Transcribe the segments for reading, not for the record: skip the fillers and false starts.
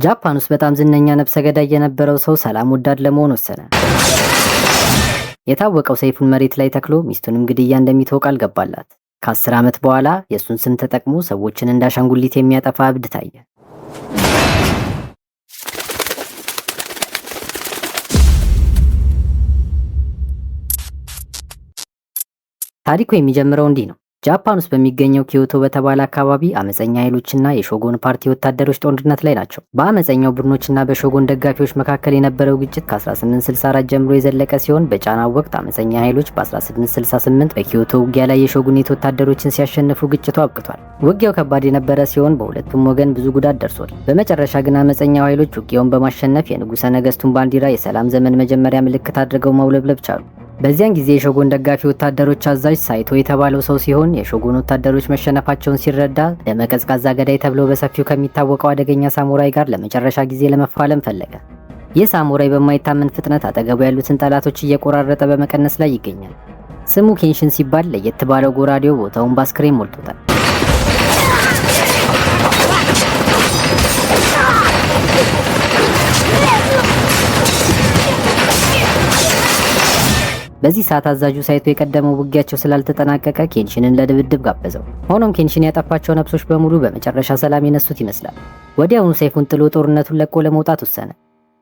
ጃፓን ውስጥ በጣም ዝነኛ ነፍሰ ገዳይ የነበረው ሰው ሰላም ወዳድ ለመሆን ወሰነ። የታወቀው ሰይፉን መሬት ላይ ተክሎ ሚስቱንም ግድያ እንደሚተው ቃል ገባላት። ከ10 ዓመት በኋላ የእሱን ስም ተጠቅሞ ሰዎችን እንደ አሻንጉሊት የሚያጠፋ እብድ ታየ። ታሪኩ የሚጀምረው እንዲህ ነው። ጃፓን ውስጥ በሚገኘው ኪዮቶ በተባለ አካባቢ አመፀኛ ኃይሎችና የሾጎን ፓርቲ ወታደሮች ጦርነት ላይ ናቸው። በአመፀኛው ቡድኖችና በሾጎን ደጋፊዎች መካከል የነበረው ግጭት ከ1864 ጀምሮ የዘለቀ ሲሆን፣ በጫናው ወቅት አመፀኛ ኃይሎች በ1868 በኪዮቶ ውጊያ ላይ የሾጉኔት ወታደሮችን ሲያሸንፉ ግጭቱ አብቅቷል። ውጊያው ከባድ የነበረ ሲሆን በሁለቱም ወገን ብዙ ጉዳት ደርሷል። በመጨረሻ ግን አመፀኛው ኃይሎች ውጊያውን በማሸነፍ የንጉሠ ነገስቱን ባንዲራ የሰላም ዘመን መጀመሪያ ምልክት አድርገው ማውለብለብ ቻሉ። በዚያን ጊዜ የሾጎን ደጋፊ ወታደሮች አዛዥ ሳይቶ የተባለው ሰው ሲሆን፣ የሾጎን ወታደሮች መሸነፋቸውን ሲረዳ ደመ ቀዝቃዛ ገዳይ ተብሎ በሰፊው ከሚታወቀው አደገኛ ሳሙራይ ጋር ለመጨረሻ ጊዜ ለመፋለም ፈለገ። ይህ ሳሙራይ በማይታመን ፍጥነት አጠገቡ ያሉትን ጠላቶች እየቆራረጠ በመቀነስ ላይ ይገኛል። ስሙ ኬንሽን ሲባል ለየት ባለው ጎራዴው ቦታውን በአስክሬን ሞልቶታል። በዚህ ሰዓት አዛዡ ሳይቶ የቀደመው ውጊያቸው ስላልተጠናቀቀ ኬንሽንን ለድብድብ ጋበዘው። ሆኖም ኬንሽን ያጠፋቸው ነፍሶች በሙሉ በመጨረሻ ሰላም የነሱት ይመስላል። ወዲያውኑ ሰይፉን ጥሎ ጦርነቱን ለቆ ለመውጣት ወሰነ።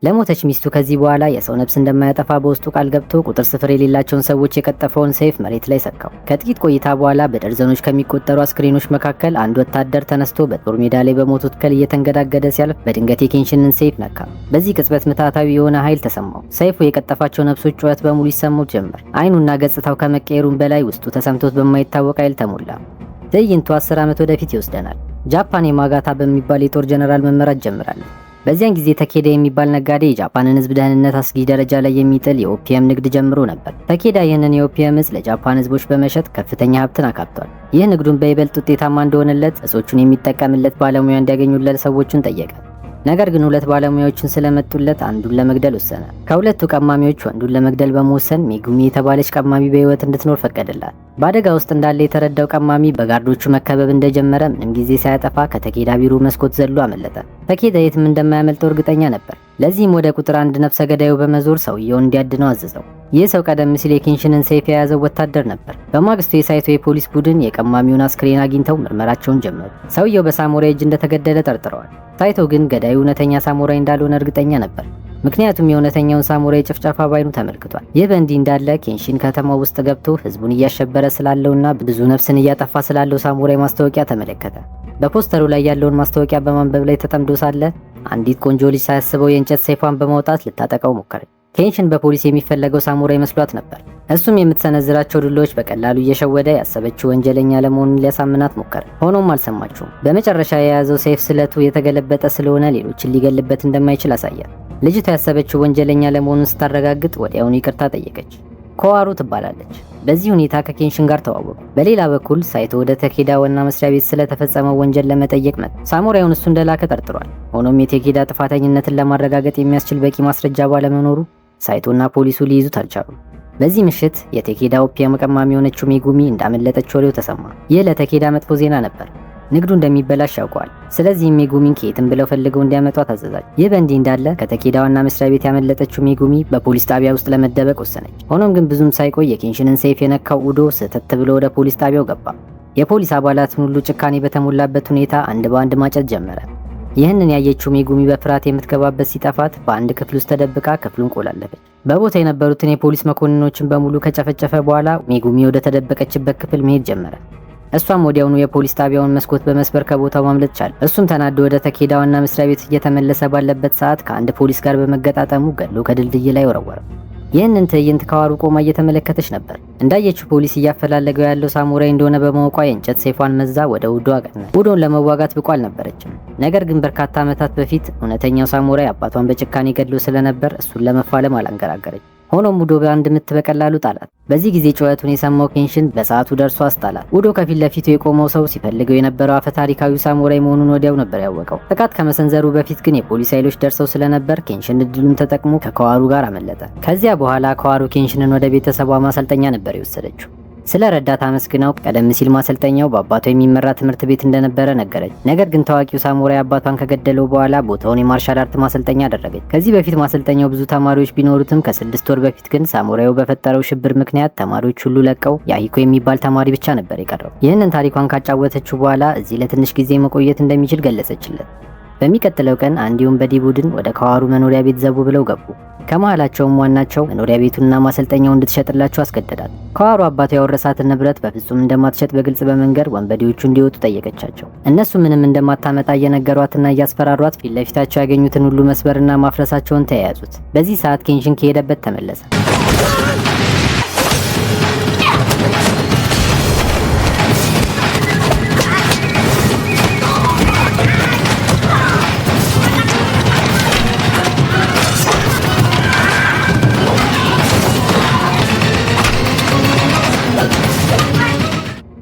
ለሞተች ሚስቱ ከዚህ በኋላ የሰው ነፍስ እንደማያጠፋ በውስጡ ቃል ገብቶ ቁጥር ስፍር የሌላቸውን ሰዎች የቀጠፈውን ሰይፍ መሬት ላይ ሰካው። ከጥቂት ቆይታ በኋላ በደርዘኖች ከሚቆጠሩ አስክሬኖች መካከል አንድ ወታደር ተነስቶ በጦር ሜዳ ላይ በሞቱት ከል እየተንገዳገደ ሲያልፍ በድንገት የኬንሽንን ሰይፍ ነካ። በዚህ ቅጽበት ምትሃታዊ የሆነ ኃይል ተሰማው። ሰይፉ የቀጠፋቸው ነፍሶች ጩኸት በሙሉ ይሰሙት ጀመር። አይኑና ገጽታው ከመቀየሩም በላይ ውስጡ ተሰምቶት በማይታወቅ ኃይል ተሞላ። ትዕይንቱ 10 ዓመት ወደፊት ይወስደናል። ጃፓን የማጋታ በሚባል የጦር ጀነራል መመራት ጀምራለች። በዚያን ጊዜ ተኬዳ የሚባል ነጋዴ የጃፓንን ሕዝብ ደህንነት አስጊ ደረጃ ላይ የሚጥል የኦፒየም ንግድ ጀምሮ ነበር። ተኬዳ ይህንን የኦፒየም እጽ ለጃፓን ሕዝቦች በመሸጥ ከፍተኛ ሀብትን አካብቷል። ይህ ንግዱን በይበልጥ ውጤታማ እንደሆነለት እጾቹን የሚጠቀምለት ባለሙያ እንዲያገኙለት ሰዎቹን ጠየቀ። ነገር ግን ሁለት ባለሙያዎችን ስለመጡለት አንዱን ለመግደል ወሰነ። ከሁለቱ ቀማሚዎች ወንዱን ለመግደል በመወሰን ሜጉሚ የተባለች ቀማሚ በህይወት እንድትኖር ፈቀደላት። በአደጋ ውስጥ እንዳለ የተረዳው ቀማሚ በጋርዶቹ መከበብ እንደጀመረ ምንም ጊዜ ሳያጠፋ ከተኬዳ ቢሮ መስኮት ዘሎ አመለጠ። ተኬዳ የትም እንደማያመልጠው እርግጠኛ ነበር። ለዚህም ወደ ቁጥር አንድ ነፍሰ ገዳዩ በመዞር ሰውየውን እንዲያድነው አዘዘው። ይህ ሰው ቀደም ሲል የኬንሽንን ሰይፍ የያዘው ወታደር ነበር። በማግስቱ የሳይቶ የፖሊስ ቡድን የቀማሚውን አስክሬን አግኝተው ምርመራቸውን ጀመሩ። ሰውየው በሳሙራይ እጅ እንደተገደለ ጠርጥረዋል። ሳይቶ ግን ገዳዩ እውነተኛ ሳሙራይ እንዳልሆነ እርግጠኛ ነበር። ምክንያቱም የእውነተኛውን ሳሙራይ ጭፍጨፋ ባይኑ ተመልክቷል። ይህ በእንዲህ እንዳለ ኬንሺን ከተማው ውስጥ ገብቶ ህዝቡን እያሸበረ ስላለውና ብዙ ነፍስን እያጠፋ ስላለው ሳሙራይ ማስታወቂያ ተመለከተ። በፖስተሩ ላይ ያለውን ማስታወቂያ በማንበብ ላይ ተጠምዶ ሳለ አንዲት ቆንጆ ልጅ ሳያስበው የእንጨት ሰይፏን በማውጣት ልታጠቃው ሞከረች። ኬንሽን በፖሊስ የሚፈለገው ሳሙራይ መስሏት ነበር። እሱም የምትሰነዝራቸው ዱላዎች በቀላሉ እየሸወደ ያሰበችው ወንጀለኛ ለመሆኑን ሊያሳምናት ሞከረ። ሆኖም አልሰማችውም። በመጨረሻ የያዘው ሰይፍ ስለቱ የተገለበጠ ስለሆነ ሌሎችን ሊገልበት እንደማይችል አሳያት። ልጅቷ ያሰበችው ወንጀለኛ ለመሆኑን ስታረጋግጥ ወዲያውኑ ይቅርታ ጠየቀች። ኮዋሩ ትባላለች። በዚህ ሁኔታ ከኬንሽን ጋር ተዋወቁ። በሌላ በኩል ሳይቶ ወደ ተኬዳ ዋና መስሪያ ቤት ስለተፈጸመው ወንጀል ለመጠየቅ መጣ። ሳሙራዩን እሱ እንደላከ ጠርጥሯል። ሆኖም የቴኬዳ ጥፋተኝነትን ለማረጋገጥ የሚያስችል በቂ ማስረጃ ባለመኖሩ ሳይቶና ፖሊሱ ሊይዙት አልቻሉም። በዚህ ምሽት የቴኬዳ ኦፒየም ቀማሚ የሆነችው ሜጉሚ እንዳመለጠች ወሬው ተሰማ። ይህ ለተኬዳ መጥፎ ዜና ነበር። ንግዱ እንደሚበላሽ ያውቀዋል። ስለዚህም ሜጉሚን ከየትም ብለው ፈልገው እንዲያመጧት አዘዛቸው። ይህ በእንዲህ እንዳለ ከተኬዳ ዋና መስሪያ ቤት ያመለጠችው ሜጉሚ በፖሊስ ጣቢያ ውስጥ ለመደበቅ ወሰነች። ሆኖም ግን ብዙም ሳይቆይ የኬንሽንን ሰይፍ የነካው ኡዶ ሰተት ብሎ ወደ ፖሊስ ጣቢያው ገባ። የፖሊስ አባላትን ሁሉ ጭካኔ በተሞላበት ሁኔታ አንድ በአንድ ማጨድ ጀመረ። ይህንን ያየችው ሜጉሚ በፍርሃት የምትገባበት ሲጠፋት በአንድ ክፍል ውስጥ ተደብቃ ክፍሉን ቆላለፈች። በቦታ የነበሩትን የፖሊስ መኮንኖችን በሙሉ ከጨፈጨፈ በኋላ ሜጉሚ ወደ ተደበቀችበት ክፍል መሄድ ጀመረ። እሷም ወዲያውኑ የፖሊስ ጣቢያውን መስኮት በመስበር ከቦታው ማምለጥ ቻለ። እሱም ተናዶ ወደ ተኬዳ ዋና መስሪያ ቤት እየተመለሰ ባለበት ሰዓት ከአንድ ፖሊስ ጋር በመገጣጠሙ ገድሎ ከድልድይ ላይ ወረወረው። ይህንን ትዕይንት ካዋሩ ቆማ እየተመለከተች ነበር። እንዳየችው ፖሊስ እያፈላለገው ያለው ሳሙራይ እንደሆነ በማወቋ የእንጨት ሰይፏን መዛ ወደ ውዶ አቀናች። ውዶን ለመዋጋት ብቁ አልነበረችም። ነገር ግን በርካታ ዓመታት በፊት እውነተኛው ሳሙራይ አባቷን በጭካኔ ገድሎ ስለነበር እሱን ለመፋለም አላንገራገረች። ሆኖም ውዶ በአንድ ምት በቀላሉ ጣላት። በዚህ ጊዜ ጩኸቱን የሰማው ኬንሽን በሰዓቱ ደርሶ አስጣላት። ውዶ ከፊት ለፊቱ የቆመው ሰው ሲፈልገው የነበረው አፈ ታሪካዊ ሳሙራይ መሆኑን ወዲያው ነበር ያወቀው። ጥቃት ከመሰንዘሩ በፊት ግን የፖሊስ ኃይሎች ደርሰው ስለነበር ኬንሽን እድሉን ተጠቅሞ ከከዋሩ ጋር አመለጠ። ከዚያ በኋላ ከዋሩ ኬንሽንን ወደ ቤተሰቧ ማሰልጠኛ ነበር የወሰደችው። ስለ ረዳት አመስግናው ቀደም ሲል ማሰልጠኛው በአባቷ የሚመራ ትምህርት ቤት እንደነበረ ነገረች። ነገር ግን ታዋቂው ሳሙራይ አባቷን ከገደለው በኋላ ቦታውን የ martial art ማሰልጠኛ አደረገች። ከዚህ በፊት ማሰልጠኛው ብዙ ተማሪዎች ቢኖሩትም ከ6 ወር በፊት ግን ሳሙራዩ በፈጠረው ሽብር ምክንያት ተማሪዎች ሁሉ ለቀው ያሂኮ የሚባል ተማሪ ብቻ ነበር የቀረው። ይህንን ታሪኳን ካጫወተችው በኋላ እዚህ ለትንሽ ጊዜ መቆየት እንደሚችል ገለጸችለት። በሚቀጥለው ቀን አንድ የወንበዴ ቡድን ወደ ካዋሩ መኖሪያ ቤት ዘው ብለው ገቡ። ከመሃላቸውም ዋናቸው መኖሪያ ቤቱንና ማሰልጠኛው እንድትሸጥላቸው አስገደዳት። ካዋሩ አባቷ ያወረሳትን ንብረት በፍጹም እንደማትሸጥ በግልጽ በመንገር ወንበዴዎቹ እንዲወጡ ጠየቀቻቸው። እነሱ ምንም እንደማታመጣ እየነገሯትና እያስፈራሯት ፊት ለፊታቸው ያገኙትን ሁሉ መስበርና ማፍረሳቸውን ተያያዙት። በዚህ ሰዓት ኬንሽን ከሄደበት ተመለሰ።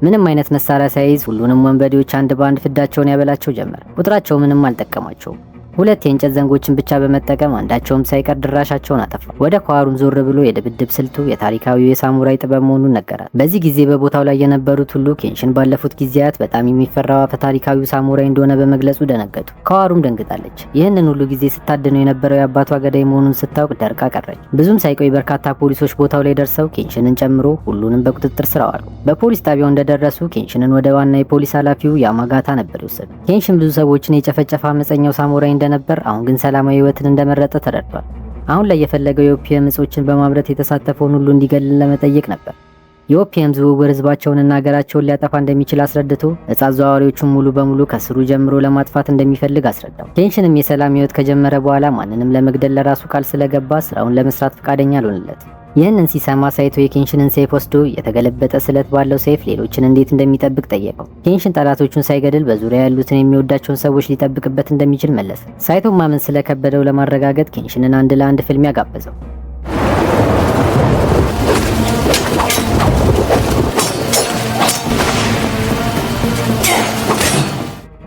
ምንም አይነት መሳሪያ ሳይዝ ሁሉንም ወንበዴዎች አንድ በአንድ ፍዳቸውን ያበላቸው ጀመር። ቁጥራቸው ምንም አልጠቀማቸውም። ሁለት የእንጨት ዘንጎችን ብቻ በመጠቀም አንዳቸውም ሳይቀር ድራሻቸውን አጠፋ። ወደ ካዋሩም ዞር ብሎ የድብድብ ስልቱ የታሪካዊው የሳሙራይ ጥበብ መሆኑን ነገራት። በዚህ ጊዜ በቦታው ላይ የነበሩት ሁሉ ኬንሽን ባለፉት ጊዜያት በጣም የሚፈራው አፈ ታሪካዊው ሳሙራይ እንደሆነ በመግለጹ ደነገጡ። ካዋሩም ደንግጣለች። ይህንን ሁሉ ጊዜ ስታድነው የነበረው የአባቷ ገዳይ መሆኑን ስታውቅ ደርቃ ቀረች። ብዙም ሳይቆይ በርካታ ፖሊሶች ቦታው ላይ ደርሰው ኬንሽንን ጨምሮ ሁሉንም በቁጥጥር ስር አዋሉ። በፖሊስ ጣቢያው እንደደረሱ ኬንሽንን ወደ ዋና የፖሊስ ኃላፊው ያማጋታ ነበር የወሰዱ። ኬንሽን ብዙ ሰዎችን የጨፈጨፈ አመፀኛው ሳሙራይ እንደነበር፣ አሁን ግን ሰላማዊ ህይወትን እንደመረጠ ተረድቷል። አሁን ላይ የፈለገው የ opium እጾችን በማምረት የተሳተፈውን ሁሉ እንዲገድል ለመጠየቅ ነበር። የ opium ዝውውር ህዝባቸውንና ሀገራቸውን ሊያጠፋ እንደሚችል አስረድቶ እጽ አዘዋዋሪዎቹን ሙሉ በሙሉ ከስሩ ጀምሮ ለማጥፋት እንደሚፈልግ አስረዳው። ኬንሽንም የሰላም ህይወት ከጀመረ በኋላ ማንንም ለመግደል ለራሱ ቃል ስለገባ ስራውን ለመስራት ፈቃደኛ አልሆነለት። ይህንን ሲሰማ ሳይቶ የኬንሽንን ሰይፍ ወስዶ የተገለበጠ ስለት ባለው ሰይፍ ሌሎችን እንዴት እንደሚጠብቅ ጠየቀው። ኬንሽን ጠላቶቹን ሳይገድል በዙሪያ ያሉትን የሚወዳቸውን ሰዎች ሊጠብቅበት እንደሚችል መለሰ። ሳይቶ ማመን ስለከበደው ለማረጋገጥ ኬንሽንን አንድ ለአንድ ፍልሚያ ጋበዘው።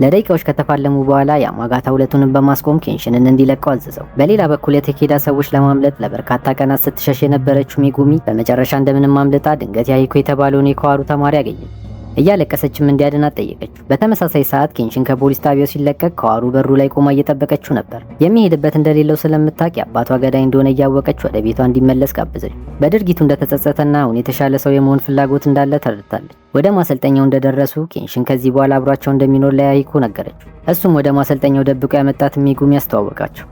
ለደቂቃዎች ከተፋለሙ በኋላ ያማጋታ ሁለቱንም በማስቆም ኬንሽንን እንዲለቀው አዘዘው። በሌላ በኩል የታኬዳ ሰዎች ለማምለጥ ለበርካታ ቀናት ስትሸሽ የነበረችው ሜጉሚ በመጨረሻ እንደምንም አምልጣ ድንገት ያሂኮ የተባለውን የካዋሩ ተማሪ አገኘች። እያለቀሰችም እንዲያድናት ጠየቀችው። በተመሳሳይ ሰዓት ኬንሽን ከፖሊስ ጣቢያው ሲለቀቅ ካዋሩ በሩ ላይ ቆማ እየጠበቀችው ነበር። የሚሄድበት እንደሌለው ስለምታውቅ የአባቷ ገዳይ እንደሆነ እያወቀች ወደ ቤቷ እንዲመለስ ጋበዘች። በድርጊቱ እንደተጸጸተና አሁን የተሻለ ሰው የመሆን ፍላጎት እንዳለ ተረድታለች። ወደ ማሰልጠኛው እንደደረሱ ኬንሽን ከዚህ በኋላ አብሯቸው እንደሚኖር ለያሂኮ ነገረችው። እሱም ወደ ማሰልጠኛው ደብቆ ያመጣት ሜጉሚ ያስተዋወቃቸው።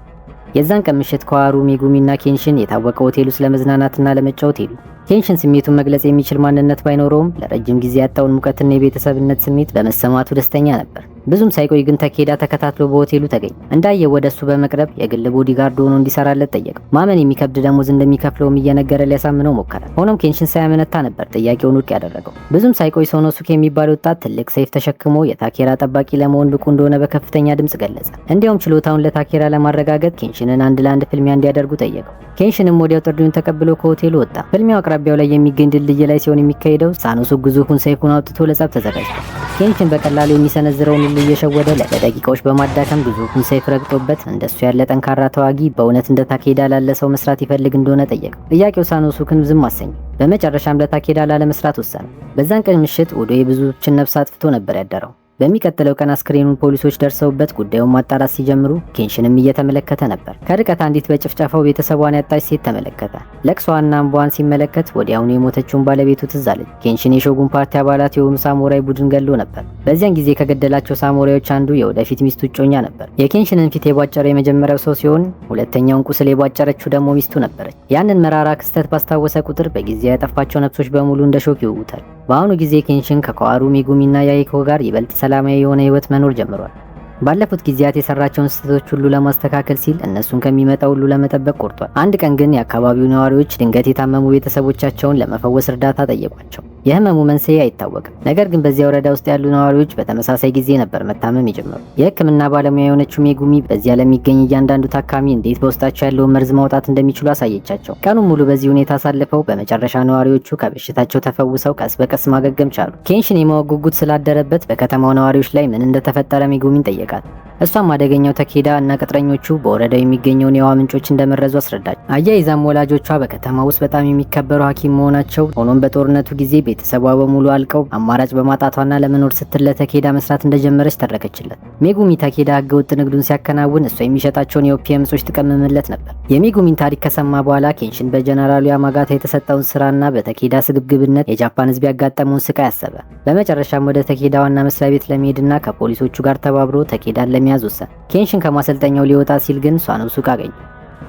የዛን ቀን ምሽት ካዋሩ፣ ሜጉሚና ኬንሽን የታወቀ ሆቴል ውስጥ ለመዝናናትና ለመጫወት ሄዱ። ኬንሽን ስሜቱን መግለጽ የሚችል ማንነት ባይኖረውም ለረጅም ጊዜ ያጣውን ሙቀትና የቤተሰብነት ስሜት በመሰማቱ ደስተኛ ነበር። ብዙም ሳይቆይ ግን ታኬዳ ተከታትሎ በሆቴሉ ተገኘ። እንዳየው ወደ እሱ በመቅረብ የግል bodyguard ሆኖ እንዲሰራለት ጠየቀው። ማመን የሚከብድ ደሞዝ እንደሚከፍለውም እየነገረ ሊያሳምነው ሞከረ። ሆኖም ኬንሽን ሳያመነታ ነበር ጥያቄውን ውድቅ ያደረገው። ብዙም ሳይቆይ ሶኖሱኬ የሚባል ወጣት ትልቅ ሰይፍ ተሸክሞ የታኬዳ ጠባቂ ለመሆን ብቁ እንደሆነ በከፍተኛ ድምጽ ገለጸ። እንዲያውም ችሎታውን ለታኬዳ ለማረጋገጥ ኬንሽንን አንድ ለአንድ ፍልሚያ እንዲያደርጉ ጠየቀው። ኬንሽንም ወዲያው ጥሪውን ተቀብሎ ከሆቴሉ ወጣ። ፍልሚያው አቅራቢያው ላይ የሚገኝ ድልድይ ላይ ሲሆን የሚካሄደው ሳኖሱክ ግዙፉን ሰይፉን አውጥቶ ለጸብ ተዘጋጅቷል። ኬንሽን በቀላሉ የሚሰነዝረውን ሁሉ እየሸወደ ለደቂቃዎች በማዳከም ግዙፉን ሰይፍ ረግጦበት እንደሱ ያለ ጠንካራ ተዋጊ በእውነት እንደ ታኬዳ ላለ ሰው መስራት ይፈልግ እንደሆነ ጠየቀው። ጥያቄው ሳኖሱክን ዝም አሰኘ። በመጨረሻም ለታኬዳ ላለመስራት ወሰነ። በዛን ቀን ምሽት ኦዶ የብዙዎችን ነፍስ አጥፍቶ ነበር ያደረው። በሚቀጥለው ቀን አስክሬኑን ፖሊሶች ደርሰውበት ጉዳዩን ማጣራት ሲጀምሩ ኬንሽንም እየተመለከተ ነበር። ከርቀት አንዲት በጭፍጨፋው ቤተሰቧን ያጣች ሴት ተመለከተ። ለቅሷና እንባዋን ሲመለከት ወዲያውኑ የሞተችውን ባለቤቱ ትዝ አለች። ኬንሽን የሾጉን ፓርቲ አባላት የሆኑ ሳሙራይ ቡድን ገሎ ነበር። በዚያን ጊዜ ከገደላቸው ሳሙራዮች አንዱ የወደፊት ሚስቱ እጮኛ ነበር። የኬንሽንን ፊት የቧጨረው የመጀመሪያው ሰው ሲሆን ሁለተኛውን ቁስል የቧጨረችው ደግሞ ሚስቱ ነበረች። ያንን መራራ ክስተት ባስታወሰ ቁጥር በጊዜ ያጠፋቸው ነፍሶች በሙሉ እንደ ሾክ ይወጉታል። በአሁኑ ጊዜ ኬንሽን ከካዋሩ፣ ሜጉሚና ያይኮ ጋር ይበልጥ ሰላማዊ የሆነ ህይወት መኖር ጀምሯል። ባለፉት ጊዜያት የሰራቸውን ስህተቶች ሁሉ ለማስተካከል ሲል እነሱን ከሚመጣው ሁሉ ለመጠበቅ ቆርጧል። አንድ ቀን ግን የአካባቢው ነዋሪዎች ድንገት የታመሙ ቤተሰቦቻቸውን ለመፈወስ እርዳታ ጠየቋቸው። የህመሙ መንስኤ አይታወቅም። ነገር ግን በዚያ ወረዳ ውስጥ ያሉ ነዋሪዎች በተመሳሳይ ጊዜ ነበር መታመም የጀመሩ። የሕክምና ባለሙያ የሆነችው ሜጉሚ በዚያ ለሚገኝ እያንዳንዱ ታካሚ እንዴት በውስጣቸው ያለውን መርዝ ማውጣት እንደሚችሉ አሳየቻቸው። ቀኑን ሙሉ በዚህ ሁኔታ አሳልፈው በመጨረሻ ነዋሪዎቹ ከበሽታቸው ተፈውሰው ቀስ በቀስ ማገገም ቻሉ። ኬንሽን የማወቅ ጉጉት ስላደረበት በከተማው ነዋሪዎች ላይ ምን እንደተፈጠረ ሜጉሚን ጠየቃት። እሷም አደገኛው ተኬዳ እና ቅጥረኞቹ በወረዳው የሚገኘውን የውሃ ምንጮች እንደመረዙ አስረዳች። አያይዛም ወላጆቿ በከተማ ውስጥ በጣም የሚከበሩ ሐኪም መሆናቸው፣ ሆኖም በጦርነቱ ጊዜ ቤተሰቧ በሙሉ አልቀው አማራጭ በማጣቷና ለመኖር ስትል ለተኬዳ መስራት እንደጀመረች ተረከችለት። ሜጉሚ ተኬዳ ህገወጥ ንግዱን ሲያከናውን እሷ የሚሸጣቸውን የ opium እጾች ትቀምምለት ነበር። የሜጉሚን ታሪክ ከሰማ በኋላ ኬንሽን በጀነራሉ ያማጋታ የተሰጠውን ስራና በተኬዳ ስግብግብነት የጃፓን ህዝብ ያጋጠመውን ስቃይ አሰበ። በመጨረሻም ወደ ተኬዳ ዋና መስሪያ ቤት ለመሄድና ከፖሊሶቹ ጋር ተባብሮ ተኬዳን ለመያዝ ወሰነ። ኬንሽን ከማሰልጠኛው ሊወጣ ሲል ግን ሳኖሱክ አገኘ።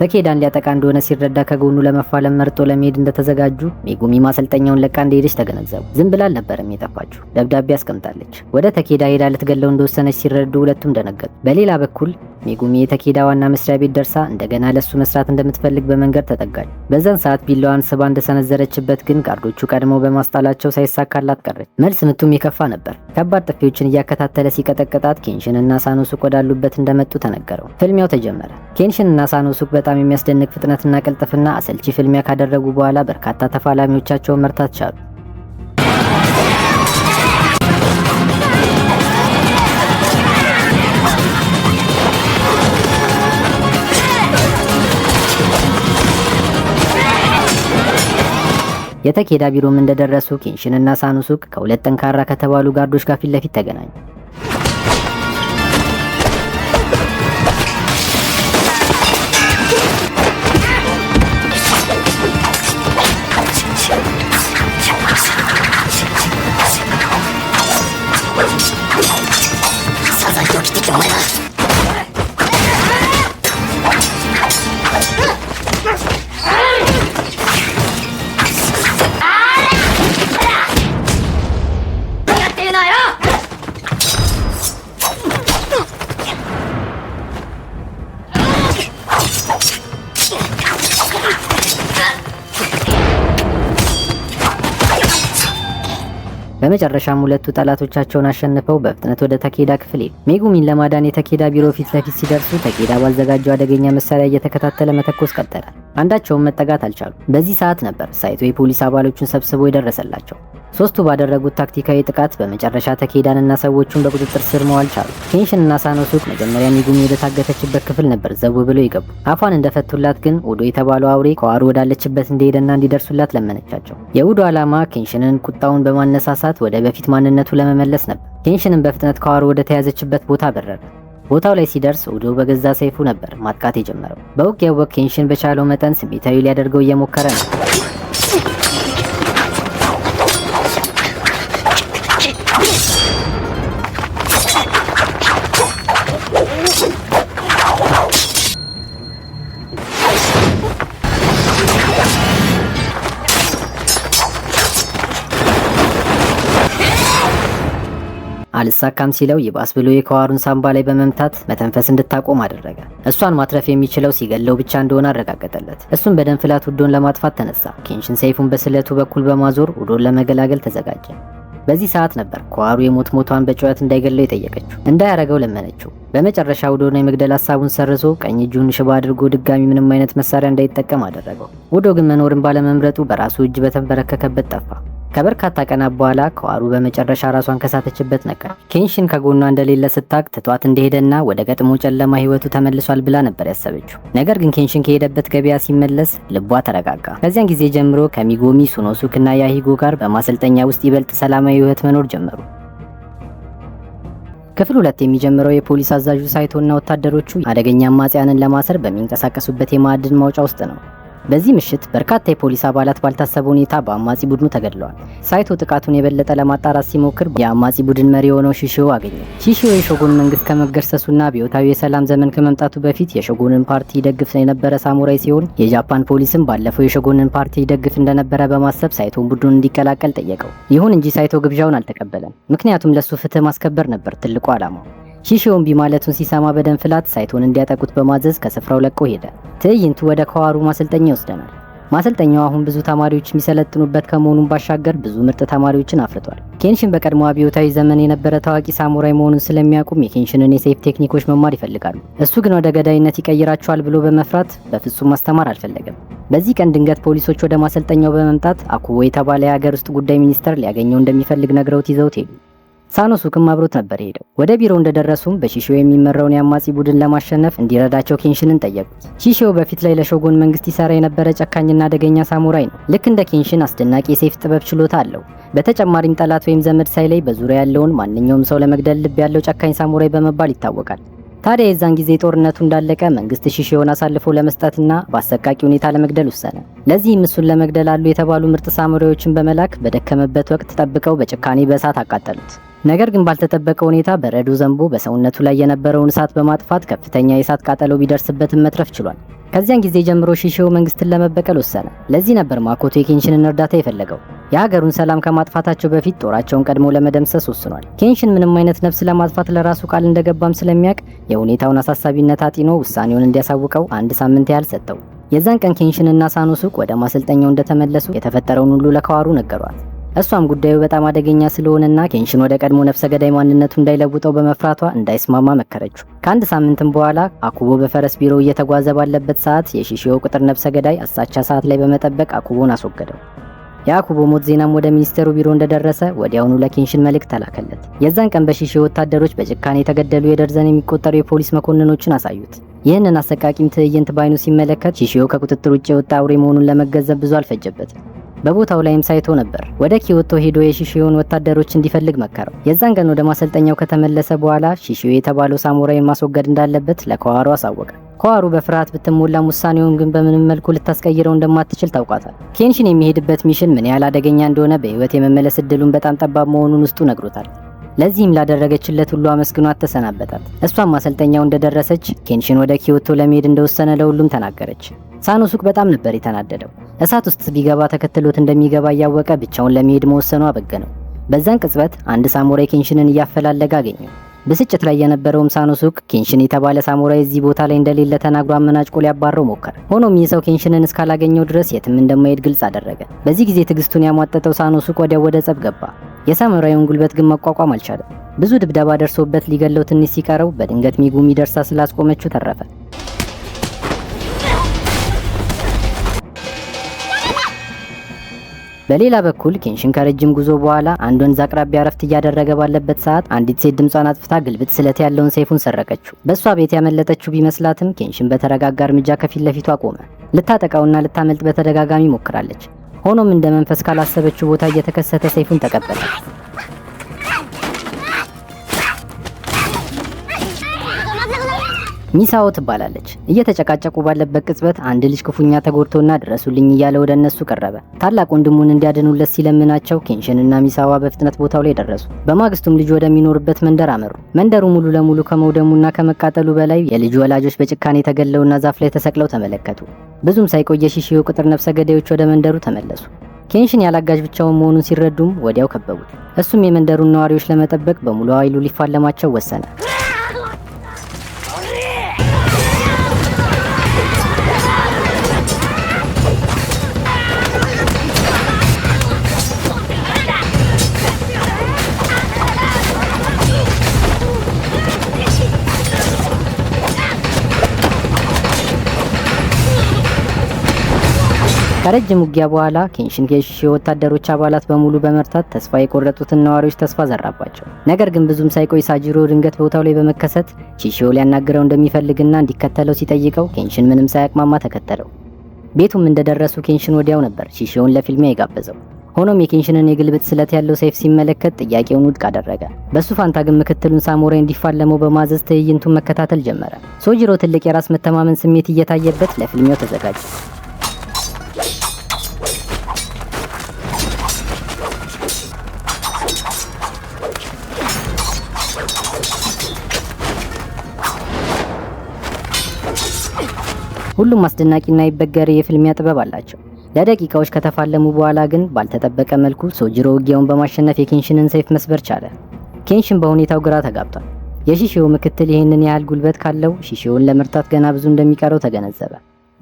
ተኬዳን ሊያጠቃ እንደሆነ ሲረዳ ከጎኑ ለመፋለም መርጦ ለመሄድ እንደተዘጋጁ ሜጉሚ ማሰልጠኛውን ለቃ እንደሄደች ተገነዘቡ። ዝም ብላ አልነበረም የጠፋችው፣ ደብዳቤ አስቀምጣለች። ወደ ተኬዳ ሄዳ ልትገለው እንደወሰነች ሲረዱ ሁለቱም ደነገጡ። በሌላ በኩል ሜጉሚ የተኬዳ ዋና መስሪያ ቤት ደርሳ እንደገና ለሱ መስራት እንደምትፈልግ በመንገድ ተጠጋች። በዛን ሰዓት ቢላዋን ስባ እንደሰነዘረችበት ግን ጋርዶቹ ቀድመው በማስጣላቸው ሳይሳካላት ቀረች። መልስ ምቱም የከፋ ነበር። ከባድ ጥፊዎችን እያከታተለ ሲቀጠቅጣት ኬንሽን እና ሳኖሱክ ወዳሉበት እንደመጡ ተነገረው። ፍልሚያው ተጀመረ። ኬንሽን እና ሳኖሱክ በጣም የሚያስደንቅ ፍጥነትና ቅልጥፍና አሰልቺ ፍልሚያ ካደረጉ በኋላ በርካታ ተፋላሚዎቻቸውን መርታት ቻሉ። የተኬዳ ቢሮም እንደደረሱ ኬንሽን እና ሳኖሱክ ከሁለት ጠንካራ ከተባሉ ጋርዶች ጋር ፊት ለፊት ተገናኙ። በመጨረሻም ሁለቱ ጠላቶቻቸውን አሸንፈው በፍጥነት ወደ ተኬዳ ክፍል ሄዱ። ሜጉሚን ለማዳን የተኬዳ ቢሮ ፊት ለፊት ሲደርሱ ተኬዳ ባዘጋጀው አደገኛ መሳሪያ እየተከታተለ መተኮስ ቀጠለ። አንዳቸውም መጠጋት አልቻሉ። በዚህ ሰዓት ነበር ሳይቶ የፖሊስ አባሎቹን ሰብስቦ የደረሰላቸው። ሶስቱ ባደረጉት ታክቲካዊ ጥቃት በመጨረሻ ተኬዳንና ሰዎቹን በቁጥጥር ስር መዋል ቻሉ። ኬንሽን እና ሳኖሱክ መጀመሪያ ሚጉሚ ወደታገተችበት ክፍል ነበር ዘው ብለው የገቡ። አፏን እንደፈቱላት ግን ኡዶ የተባለው አውሬ ከዋሩ ወዳለችበት እንደሄደና እንዲደርሱላት ለመነቻቸው። የኡዶ ዓላማ ኬንሽንን ቁጣውን በማነሳሳት ወደ በፊት ማንነቱ ለመመለስ ነበር። ኬንሽንን በፍጥነት ከዋሩ ወደ ተያዘችበት ቦታ በረረ። ቦታው ላይ ሲደርስ ኡዶ በገዛ ሰይፉ ነበር ማጥቃት የጀመረው። በውጊያው ወቅት ኬንሽን በቻለው መጠን ስሜታዊ ሊያደርገው እየሞከረ ነው። አልሳካም ሲለው ይባስ ብሎ የከዋሩን ሳምባ ላይ በመምታት መተንፈስ እንድታቆም አደረገ። እሷን ማትረፍ የሚችለው ሲገለው ብቻ እንደሆነ አረጋገጠለት። እሱም በደም ፍላት ውዶን ለማጥፋት ተነሳ። ኬንሽን ሰይፉን በስለቱ በኩል በማዞር ውዶን ለመገላገል ተዘጋጀ። በዚህ ሰዓት ነበር ከዋሩ የሞት ሞቷን በጩኸት እንዳይገለው የጠየቀችው። እንዳያረገው ለመነችው። በመጨረሻ ውዶን የመግደል ሀሳቡን ሰርዞ ቀኝ እጁን ሽባ አድርጎ ድጋሚ ምንም አይነት መሳሪያ እንዳይጠቀም አደረገው። ውዶ ግን መኖርን ባለመምረጡ በራሱ እጅ በተንበረከከበት ጠፋ። ከበርካታ ቀናት በኋላ ከዋሩ በመጨረሻ ራሷን ከሳተችበት ነቃች። ኬንሽን ከጎኗ እንደሌለ ስታቅ ትቷት እንደሄደና ወደ ቀድሞ ጨለማ ህይወቱ ተመልሷል ብላ ነበር ያሰበችው። ነገር ግን ኬንሽን ከሄደበት ገበያ ሲመለስ ልቧ ተረጋጋ። ከዚያን ጊዜ ጀምሮ ከሚጎሚ ሱኖሱክ እና ያሂጎ ጋር በማሰልጠኛ ውስጥ ይበልጥ ሰላማዊ ህይወት መኖር ጀመሩ። ክፍል ሁለት የሚጀምረው የፖሊስ አዛዡ ሳይቶና ወታደሮቹ አደገኛ አማጽያንን ለማሰር በሚንቀሳቀሱበት የማዕድን ማውጫ ውስጥ ነው። በዚህ ምሽት በርካታ የፖሊስ አባላት ባልታሰበ ሁኔታ በአማጺ ቡድኑ ተገድለዋል። ሳይቶ ጥቃቱን የበለጠ ለማጣራት ሲሞክር የአማጺ ቡድን መሪ የሆነው ሺሺዮ አገኘ። ሺሺዮ የሾጎን መንግስት ከመገርሰሱና አብዮታዊ የሰላም ዘመን ከመምጣቱ በፊት የሾጎንን ፓርቲ ይደግፍ የነበረ ሳሙራይ ሲሆን የጃፓን ፖሊስም ባለፈው የሾጎንን ፓርቲ ይደግፍ እንደነበረ በማሰብ ሳይቶን ቡድኑን እንዲቀላቀል ጠየቀው። ይሁን እንጂ ሳይቶ ግብዣውን አልተቀበለም። ምክንያቱም ለሱ ፍትህ ማስከበር ነበር ትልቁ ዓላማው። ሺሺዮ እምቢ ማለቱን ሲሰማ በደም ፍላት ሳይቶን እንዲያጠቁት በማዘዝ ከስፍራው ለቆ ሄደ። ትዕይንቱ ወደ ከዋሩ ማሰልጠኛ ይወስደናል። ማሰልጠኛው አሁን ብዙ ተማሪዎች የሚሰለጥኑበት ከመሆኑም ባሻገር ብዙ ምርጥ ተማሪዎችን አፍርቷል። ኬንሽን በቀድሞ አብዮታዊ ዘመን የነበረ ታዋቂ ሳሙራይ መሆኑን ስለሚያውቁም የኬንሽንን የሰይፍ ቴክኒኮች መማር ይፈልጋሉ። እሱ ግን ወደ ገዳይነት ይቀይራቸዋል ብሎ በመፍራት በፍጹም ማስተማር አልፈለገም። በዚህ ቀን ድንገት ፖሊሶች ወደ ማሰልጠኛው በመምጣት አኩቦ የተባለ የሀገር ውስጥ ጉዳይ ሚኒስተር ሊያገኘው እንደሚፈልግ ነግረውት ይዘውት ሄዱ። ሳኖሱክም አብሮት ነበር የሄደው። ወደ ቢሮው እንደደረሱም በሺሺዮ የሚመራውን የአማጺ ቡድን ለማሸነፍ እንዲረዳቸው ኬንሽንን ጠየቁት። ሺሺዮ በፊት ላይ ለሾጎን መንግስት ይሰራ የነበረ ጨካኝና አደገኛ ሳሙራይ ነው። ልክ እንደ ኬንሽን አስደናቂ የሰይፍ ጥበብ ችሎታ አለው። በተጨማሪም ጠላት ወይም ዘመድ ሳይለይ በዙሪያ ያለውን ማንኛውም ሰው ለመግደል ልብ ያለው ጨካኝ ሳሙራይ በመባል ይታወቃል። ታዲያ የዛን ጊዜ ጦርነቱ እንዳለቀ መንግስት ሺሺዮን አሳልፎ ለመስጠትና በአሰቃቂ ሁኔታ ለመግደል ወሰነ። ለዚህም እሱን ለመግደል አሉ የተባሉ ምርጥ ሳሙራዮችን በመላክ በደከመበት ወቅት ጠብቀው በጭካኔ በእሳት አቃጠሉት። ነገር ግን ባልተጠበቀ ሁኔታ በረዶ ዘንቦ በሰውነቱ ላይ የነበረውን እሳት በማጥፋት ከፍተኛ የእሳት ቃጠሎ ቢደርስበትም መትረፍ ችሏል። ከዚያን ጊዜ ጀምሮ ሺሺዮ መንግስትን ለመበቀል ወሰነ። ለዚህ ነበር ማኮቶ የኬንሽንን እርዳታ የፈለገው። የሀገሩን ሰላም ከማጥፋታቸው በፊት ጦራቸውን ቀድሞ ለመደምሰስ ወስኗል። ኬንሽን ምንም አይነት ነፍስ ለማጥፋት ለራሱ ቃል እንደገባም ስለሚያውቅ የሁኔታውን አሳሳቢነት አጢኖ ውሳኔውን እንዲያሳውቀው አንድ ሳምንት ያህል ሰጠው። የዛን ቀን ኬንሽንና ሳኖሱክ ወደ ማሰልጠኛው እንደተመለሱ የተፈጠረውን ሁሉ ለካዋሩ ነገሯት። እሷም ጉዳዩ በጣም አደገኛ ስለሆነና ኬንሽን ወደ ቀድሞ ነፍሰ ገዳይ ማንነቱ እንዳይለውጠው በመፍራቷ እንዳይስማማ መከረችው። ከአንድ ሳምንትም በኋላ አኩቦ በፈረስ ቢሮው እየተጓዘ ባለበት ሰዓት የሺሺዮ ቅጥር ነፍሰ ገዳይ አሳቻ ሰዓት ላይ በመጠበቅ አኩቦን አስወገደው። የአኩቦ ሞት ዜናም ወደ ሚኒስቴሩ ቢሮ እንደደረሰ ወዲያውኑ ለኬንሽን መልእክት ተላከለት። የዛን ቀን በሺሺዮ ወታደሮች በጭካኔ የተገደሉ የደርዘን የሚቆጠሩ የፖሊስ መኮንኖችን አሳዩት። ይህንን አሰቃቂም ትዕይንት ባይኑ ሲመለከት ሺሺዮ ከቁጥጥር ውጭ የወጣ አውሬ መሆኑን ለመገንዘብ ብዙ አልፈጀበትም። በቦታው ላይም ሳይቶ ነበር። ወደ ኪዮቶ ሄዶ የሺሺዮን ወታደሮች እንዲፈልግ መከረው። የዛን ቀን ወደ ማሰልጠኛው ከተመለሰ በኋላ ሺሺዮ የተባለው ሳሙራይን ማስወገድ እንዳለበት ለካዋሩ አሳወቀ። ካዋሩ በፍርሃት ብትሞላም ውሳኔውን ግን በምንም መልኩ ልታስቀይረው እንደማትችል ታውቋታል። ኬንሽን የሚሄድበት mission ምን ያህል አደገኛ እንደሆነ በህይወት የመመለስ እድሉን በጣም ጠባብ መሆኑን ውስጡ ነግሮታል። ለዚህም ላደረገችለት ሁሉ አመስግኗት ተሰናበታት። እሷም ማሰልጠኛው እንደደረሰች ኬንሽን ወደ ኪዮቶ ለመሄድ እንደወሰነ ለሁሉም ተናገረች። ሳኖሱክ በጣም ነበር የተናደደው። እሳት ውስጥ ቢገባ ተከትሎት እንደሚገባ እያወቀ ብቻውን ለመሄድ መወሰኑ አበገነው። በዛን ቅጽበት አንድ ሳሙራይ ኬንሽንን እያፈላለገ አገኘው። ብስጭት ላይ የነበረውም ሳኖሱክ ኬንሽን የተባለ ሳሙራይ እዚህ ቦታ ላይ እንደሌለ ተናግሮ አመናጭቆ ሊያባረው ሞከረ። ሆኖም ይህ ሰው ኬንሽንን እስካላገኘው ድረስ የትም እንደማይሄድ ግልጽ አደረገ። በዚህ ጊዜ ትዕግስቱን ያሟጠጠው ሳኖሱክ ወዲያው ወደ ጸብ ገባ። የሳሙራዩን ጉልበት ግን መቋቋም አልቻለም። ብዙ ድብደባ ደርሶበት ሊገለው ትንሽ ሲቀረው በድንገት ሚጉሚ ደርሳ ስላስቆመችው ተረፈ። በሌላ በኩል ኬንሽን ከረጅም ጉዞ በኋላ አንድ ወንዝ አቅራቢያ እረፍት እያደረገ ባለበት ሰዓት አንዲት ሴት ድምጿን አጥፍታ ግልብጥ ስለት ያለውን ሰይፉን ሰረቀችው። በእሷ ቤት ያመለጠችው ቢመስላትም ኬንሽን በተረጋጋ እርምጃ ከፊት ለፊቷ ቆመ። ልታጠቃውና ልታመልጥ በተደጋጋሚ ሞክራለች። ሆኖም እንደ መንፈስ ካላሰበችው ቦታ እየተከሰተ ሰይፉን ተቀበለ። ሚሳኦ ትባላለች። እየተጨቃጨቁ ባለበት ቅጽበት አንድ ልጅ ክፉኛ ተጎድቶና ድረሱልኝ እያለ ወደ እነሱ ቀረበ። ታላቅ ወንድሙን እንዲያድኑለት ሲለምናቸው ኬንሽንና ሚሳዋ በፍጥነት ቦታው ላይ ደረሱ። በማግስቱም ልጁ ወደሚኖርበት መንደር አመሩ። መንደሩ ሙሉ ለሙሉ ከመውደሙና ከመቃጠሉ በላይ የልጁ ወላጆች በጭካኔ ተገለውና ዛፍ ላይ ተሰቅለው ተመለከቱ። ብዙም ሳይቆይ የሺሺዮ ቅጥር ነፍሰ ገዳዮች ወደ መንደሩ ተመለሱ። ኬንሽን ያላጋዥ ብቻውን መሆኑን ሲረዱም ወዲያው ከበቡት። እሱም የመንደሩን ነዋሪዎች ለመጠበቅ በሙሉ ኃይሉ ሊፋለማቸው ወሰነ። ከረጅም ውጊያ በኋላ ኬንሽን የሺሺዮ ወታደሮች አባላት በሙሉ በመርታት ተስፋ የቆረጡትን ነዋሪዎች ተስፋ ዘራባቸው። ነገር ግን ብዙም ሳይቆይ ሳጂሮ ድንገት ቦታው ላይ በመከሰት ሺሺዮ ሊያናግረው እንደሚፈልግና እንዲከተለው ሲጠይቀው ኬንሽን ምንም ሳያቅማማ ተከተለው። ቤቱም እንደደረሱ ኬንሽን ወዲያው ነበር ሺሺዮን ለፍልሚያ የጋበዘው። ሆኖም የኬንሽንን የግልብጥ ስለት ያለው ሰይፍ ሲመለከት ጥያቄውን ውድቅ አደረገ። በሱ ፋንታ ግን ምክትሉን ሳሙራይ እንዲፋለመው በማዘዝ ትዕይንቱን መከታተል ጀመረ። ሶጂሮ ትልቅ የራስ መተማመን ስሜት እየታየበት ለፍልሚያው ተዘጋጀ። ሁሉም አስደናቂና ይበገሬ የፍልሚያ ጥበብ አላቸው። ለደቂቃዎች ከተፋለሙ በኋላ ግን ባልተጠበቀ መልኩ ሶጂሮ ውጊያውን በማሸነፍ የኬንሽንን ሰይፍ መስበር ቻለ። ኬንሽን በሁኔታው ግራ ተጋብቷል። የሺሺዮ ምክትል ይህንን ያህል ጉልበት ካለው ሺሺዮን ለመርታት ገና ብዙ እንደሚቀረው ተገነዘበ።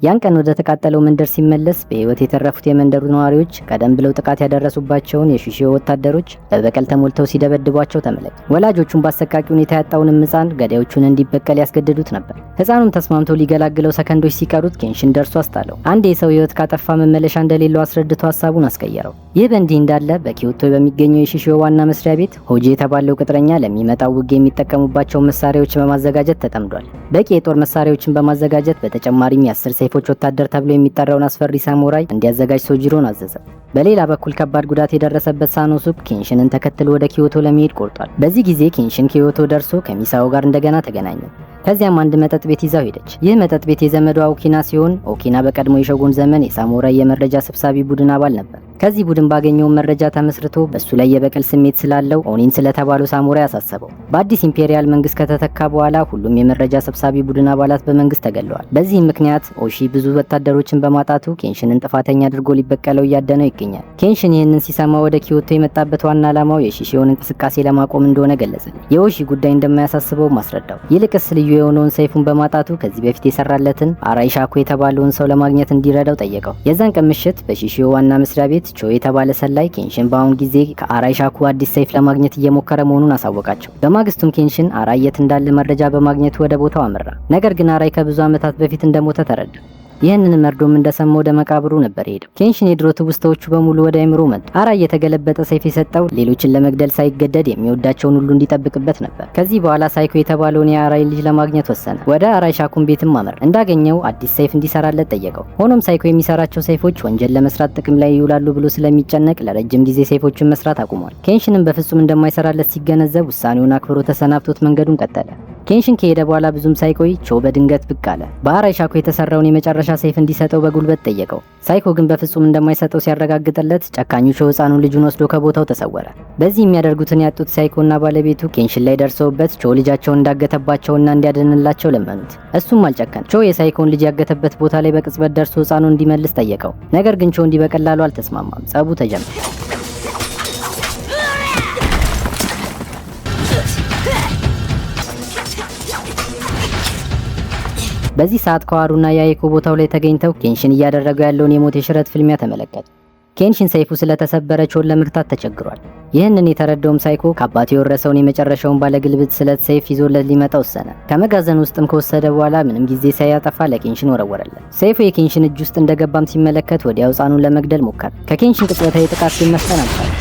ያን ቀን ወደ ተቃጠለው መንደር ሲመለስ በህይወት የተረፉት የመንደሩ ነዋሪዎች ቀደም ብለው ጥቃት ያደረሱባቸውን የሺሺዮ ወታደሮች በበቀል ተሞልተው ሲደበድቧቸው ተመለከተ። ወላጆቹን በአሰቃቂ ሁኔታ ያጣውንም ሕፃን ገዳዮቹን እንዲበቀል ያስገድዱት ነበር። ሕፃኑም ተስማምቶ ሊገላግለው ሰከንዶች ሲቀሩት ኬንሽን ደርሶ አስጣለው። አንድ የሰው ህይወት ካጠፋ መመለሻ እንደሌለው አስረድቶ ሀሳቡን አስቀየረው። ይህ በእንዲህ እንዳለ በኪዮቶ በሚገኘው የሺሺዮ ዋና መስሪያ ቤት ሆጂ የተባለው ቅጥረኛ ለሚመጣው ውጊያ የሚጠቀሙባቸውን መሳሪያዎች በማዘጋጀት ተጠምዷል። በቂ የጦር መሳሪያዎችን በማዘጋጀት በተጨማሪም የ10 ሰይፎች ወታደር ተብሎ የሚጠራውን አስፈሪ ሳሙራይ እንዲያዘጋጅ ሶጂሮን አዘዘ። በሌላ በኩል ከባድ ጉዳት የደረሰበት ሳኖሱክ ኬንሽንን ተከትሎ ወደ ኪዮቶ ለመሄድ ቆርጧል። በዚህ ጊዜ ኬንሽን ኪዮቶ ደርሶ ከሚሳኦ ጋር እንደገና ተገናኘ። ከዚያም አንድ መጠጥ ቤት ይዛው ሄደች። ይህ መጠጥ ቤት የዘመዷ ኦኪና ሲሆን ኦኪና በቀድሞ የሾጉን ዘመን የሳሙራይ የመረጃ ሰብሳቢ ቡድን አባል ነበር። ከዚህ ቡድን ባገኘው መረጃ ተመስርቶ በሱ ላይ የበቀል ስሜት ስላለው ኦኒን ስለተባለው ሳሙራይ አሳሰበው። በአዲስ ኢምፔሪያል መንግስት ከተተካ በኋላ ሁሉም የመረጃ ሰብሳቢ ቡድን አባላት በመንግስት ተገለዋል። በዚህም ምክንያት ኦሺ ብዙ ወታደሮችን በማጣቱ ኬንሽንን ጥፋተኛ አድርጎ ሊበቀለው እያደነው ይገኛል። ኬንሽን ይህንን ሲሰማ ወደ ኪዮቶ የመጣበት ዋና ዓላማው የሺሺዮን እንቅስቃሴ ለማቆም እንደሆነ ገለጸ። የኦሺ ጉዳይ እንደማያሳስበው አስረዳው። ይልቅስ ልዩ የሆነውን ሰይፉን በማጣቱ ከዚህ በፊት የሰራለትን አራይ ሻኮ የተባለውን ሰው ለማግኘት እንዲረዳው ጠየቀው። የዛን ቀን ምሽት በሺሺዮ ዋና መስሪያ ቤት ቾ የተባለ ሰላይ ኬንሽን በአሁን ጊዜ ከአራይ ሻኩ አዲስ ሰይፍ ለማግኘት እየሞከረ መሆኑን አሳወቃቸው። በማግስቱም ኬንሽን አራይ የት እንዳለ መረጃ በማግኘቱ ወደ ቦታው አመራ። ነገር ግን አራይ ከብዙ ዓመታት በፊት እንደሞተ ተረዳ። ይህንን መርዶም እንደሰማ ወደ መቃብሩ ነበር የሄደው። ኬንሽን የድሮ ትውስታዎቹ በሙሉ ወደ አይምሮ መጡ። አራይ የተገለበጠ ሰይፍ የሰጠው ሌሎችን ለመግደል ሳይገደድ የሚወዳቸውን ሁሉ እንዲጠብቅበት ነበር። ከዚህ በኋላ ሳይኮ የተባለውን የአራይ ልጅ ለማግኘት ወሰነ። ወደ አራይ ሻኩን ቤትም አመራ። እንዳገኘው አዲስ ሰይፍ እንዲሰራለት ጠየቀው። ሆኖም ሳይኮ የሚሰራቸው ሰይፎች ወንጀል ለመስራት ጥቅም ላይ ይውላሉ ብሎ ስለሚጨነቅ ለረጅም ጊዜ ሰይፎችን መስራት አቁሟል። ኬንሽንም በፍጹም እንደማይሰራለት ሲገነዘብ ውሳኔውን አክብሮ ተሰናብቶት መንገዱን ቀጠለ። ኬንሽን ከሄደ በኋላ ብዙም ሳይቆይ ቾ በድንገት ብቅ አለ። በአራይ ሻኮ የተሰራውን የመጨረሻ ሰይፍ እንዲሰጠው በጉልበት ጠየቀው። ሳይኮ ግን በፍጹም እንደማይሰጠው ሲያረጋግጥለት ጨካኙ ቾ ሕፃኑን ልጁን ወስዶ ከቦታው ተሰወረ። በዚህ የሚያደርጉትን ያጡት ሳይኮና ባለቤቱ ኬንሽን ላይ ደርሰውበት ቾ ልጃቸውን እንዳገተባቸውና እንዲያድንላቸው ለመኑት። እሱም አልጨከን። ቾ የሳይኮን ልጅ ያገተበት ቦታ ላይ በቅጽበት ደርሶ ሕፃኑን እንዲመልስ ጠየቀው። ነገር ግን ቾ እንዲህ በቀላሉ አልተስማማም። ጸቡ ተጀመረ። በዚህ ሰዓት ከዋሩና ያይኮ ቦታው ላይ ተገኝተው ኬንሽን እያደረገው ያለውን የሞት የሽረት ፍልሚያ ተመለከቱ። ኬንሽን ሰይፉ ስለተሰበረ ቾን ለመርታት ተቸግሯል። ይህንን የተረዳውም ሳይኮ ከአባቱ የወረሰውን የመጨረሻውን ባለግልብጥ ስለት ሰይፍ ይዞለት ሊመጣ ወሰነ። ከመጋዘን ውስጥም ከወሰደ በኋላ ምንም ጊዜ ሳያጠፋ ለኬንሽን ወረወረለት። ሰይፉ የኬንሽን እጅ ውስጥ እንደገባም ሲመለከት ወዲያው ሕፃኑን ለመግደል ሞከረ። ከኬንሽን ቅጽበታዊ ጥቃት ግን መፍጠን አልቻለም።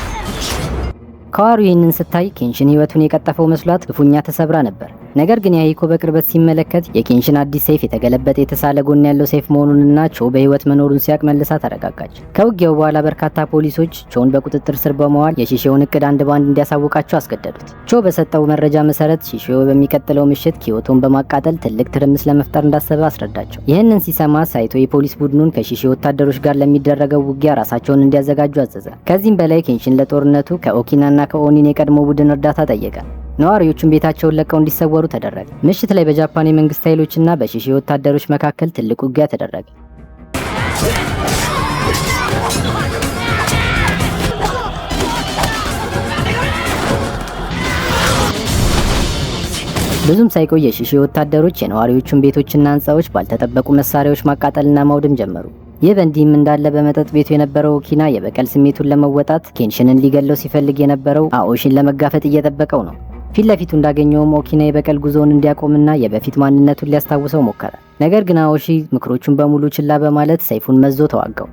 ከዋሩ ይህንን ስታይ ኬንሽን ህይወቱን የቀጠፈው መስሏት ክፉኛ ተሰብራ ነበር። ነገር ግን ያሂኮ በቅርበት ሲመለከት የኬንሽን አዲስ ሰይፍ የተገለበጠ የተሳለ ጎን ያለው ሰይፍ መሆኑንና ቾ በህይወት መኖሩን ሲያቅ መልሳ ተረጋጋች። ከውጊያው በኋላ በርካታ ፖሊሶች ቾን በቁጥጥር ስር በመዋል የሺሺዮን እቅድ አንድ ባንድ እንዲያሳውቃቸው አስገደዱት። ቾ በሰጠው መረጃ መሰረት ሺሺዮ በሚቀጥለው ምሽት ኪዮቶን በማቃጠል ትልቅ ትርምስ ለመፍጠር እንዳሰበ አስረዳቸው። ይህንን ሲሰማ ሳይቶ የፖሊስ ቡድኑን ከሺሺዮ ወታደሮች ጋር ለሚደረገው ውጊያ ራሳቸውን እንዲያዘጋጁ አዘዘ። ከዚህም በላይ ኬንሽን ለጦርነቱ ከኦኪናና ከኦኒን የቀድሞ ቡድን እርዳታ ጠየቀ። ነዋሪዎቹም ቤታቸውን ለቀው እንዲሰወሩ ተደረገ። ምሽት ላይ በጃፓን የመንግስት ኃይሎችና በሺሺ ወታደሮች መካከል ትልቅ ውጊያ ተደረገ። ብዙም ሳይቆይ የሺሺ ወታደሮች የነዋሪዎቹን ቤቶችና ህንፃዎች ባልተጠበቁ መሳሪያዎች ማቃጠልና ማውደም ጀመሩ። ይህ በእንዲህም እንዳለ በመጠጥ ቤቱ የነበረው ኦኪና የበቀል ስሜቱን ለመወጣት ኬንሽንን ሊገለው ሲፈልግ የነበረው አኦሺን ለመጋፈጥ እየጠበቀው ነው። ፊት ለፊቱ እንዳገኘውም ኦኪና የበቀል ጉዞውን እንዲያቆምና የበፊት ማንነቱን ሊያስታውሰው ሞከረ። ነገር ግን አኦሺ ምክሮቹን በሙሉ ችላ በማለት ሰይፉን መዞ ተዋጋው።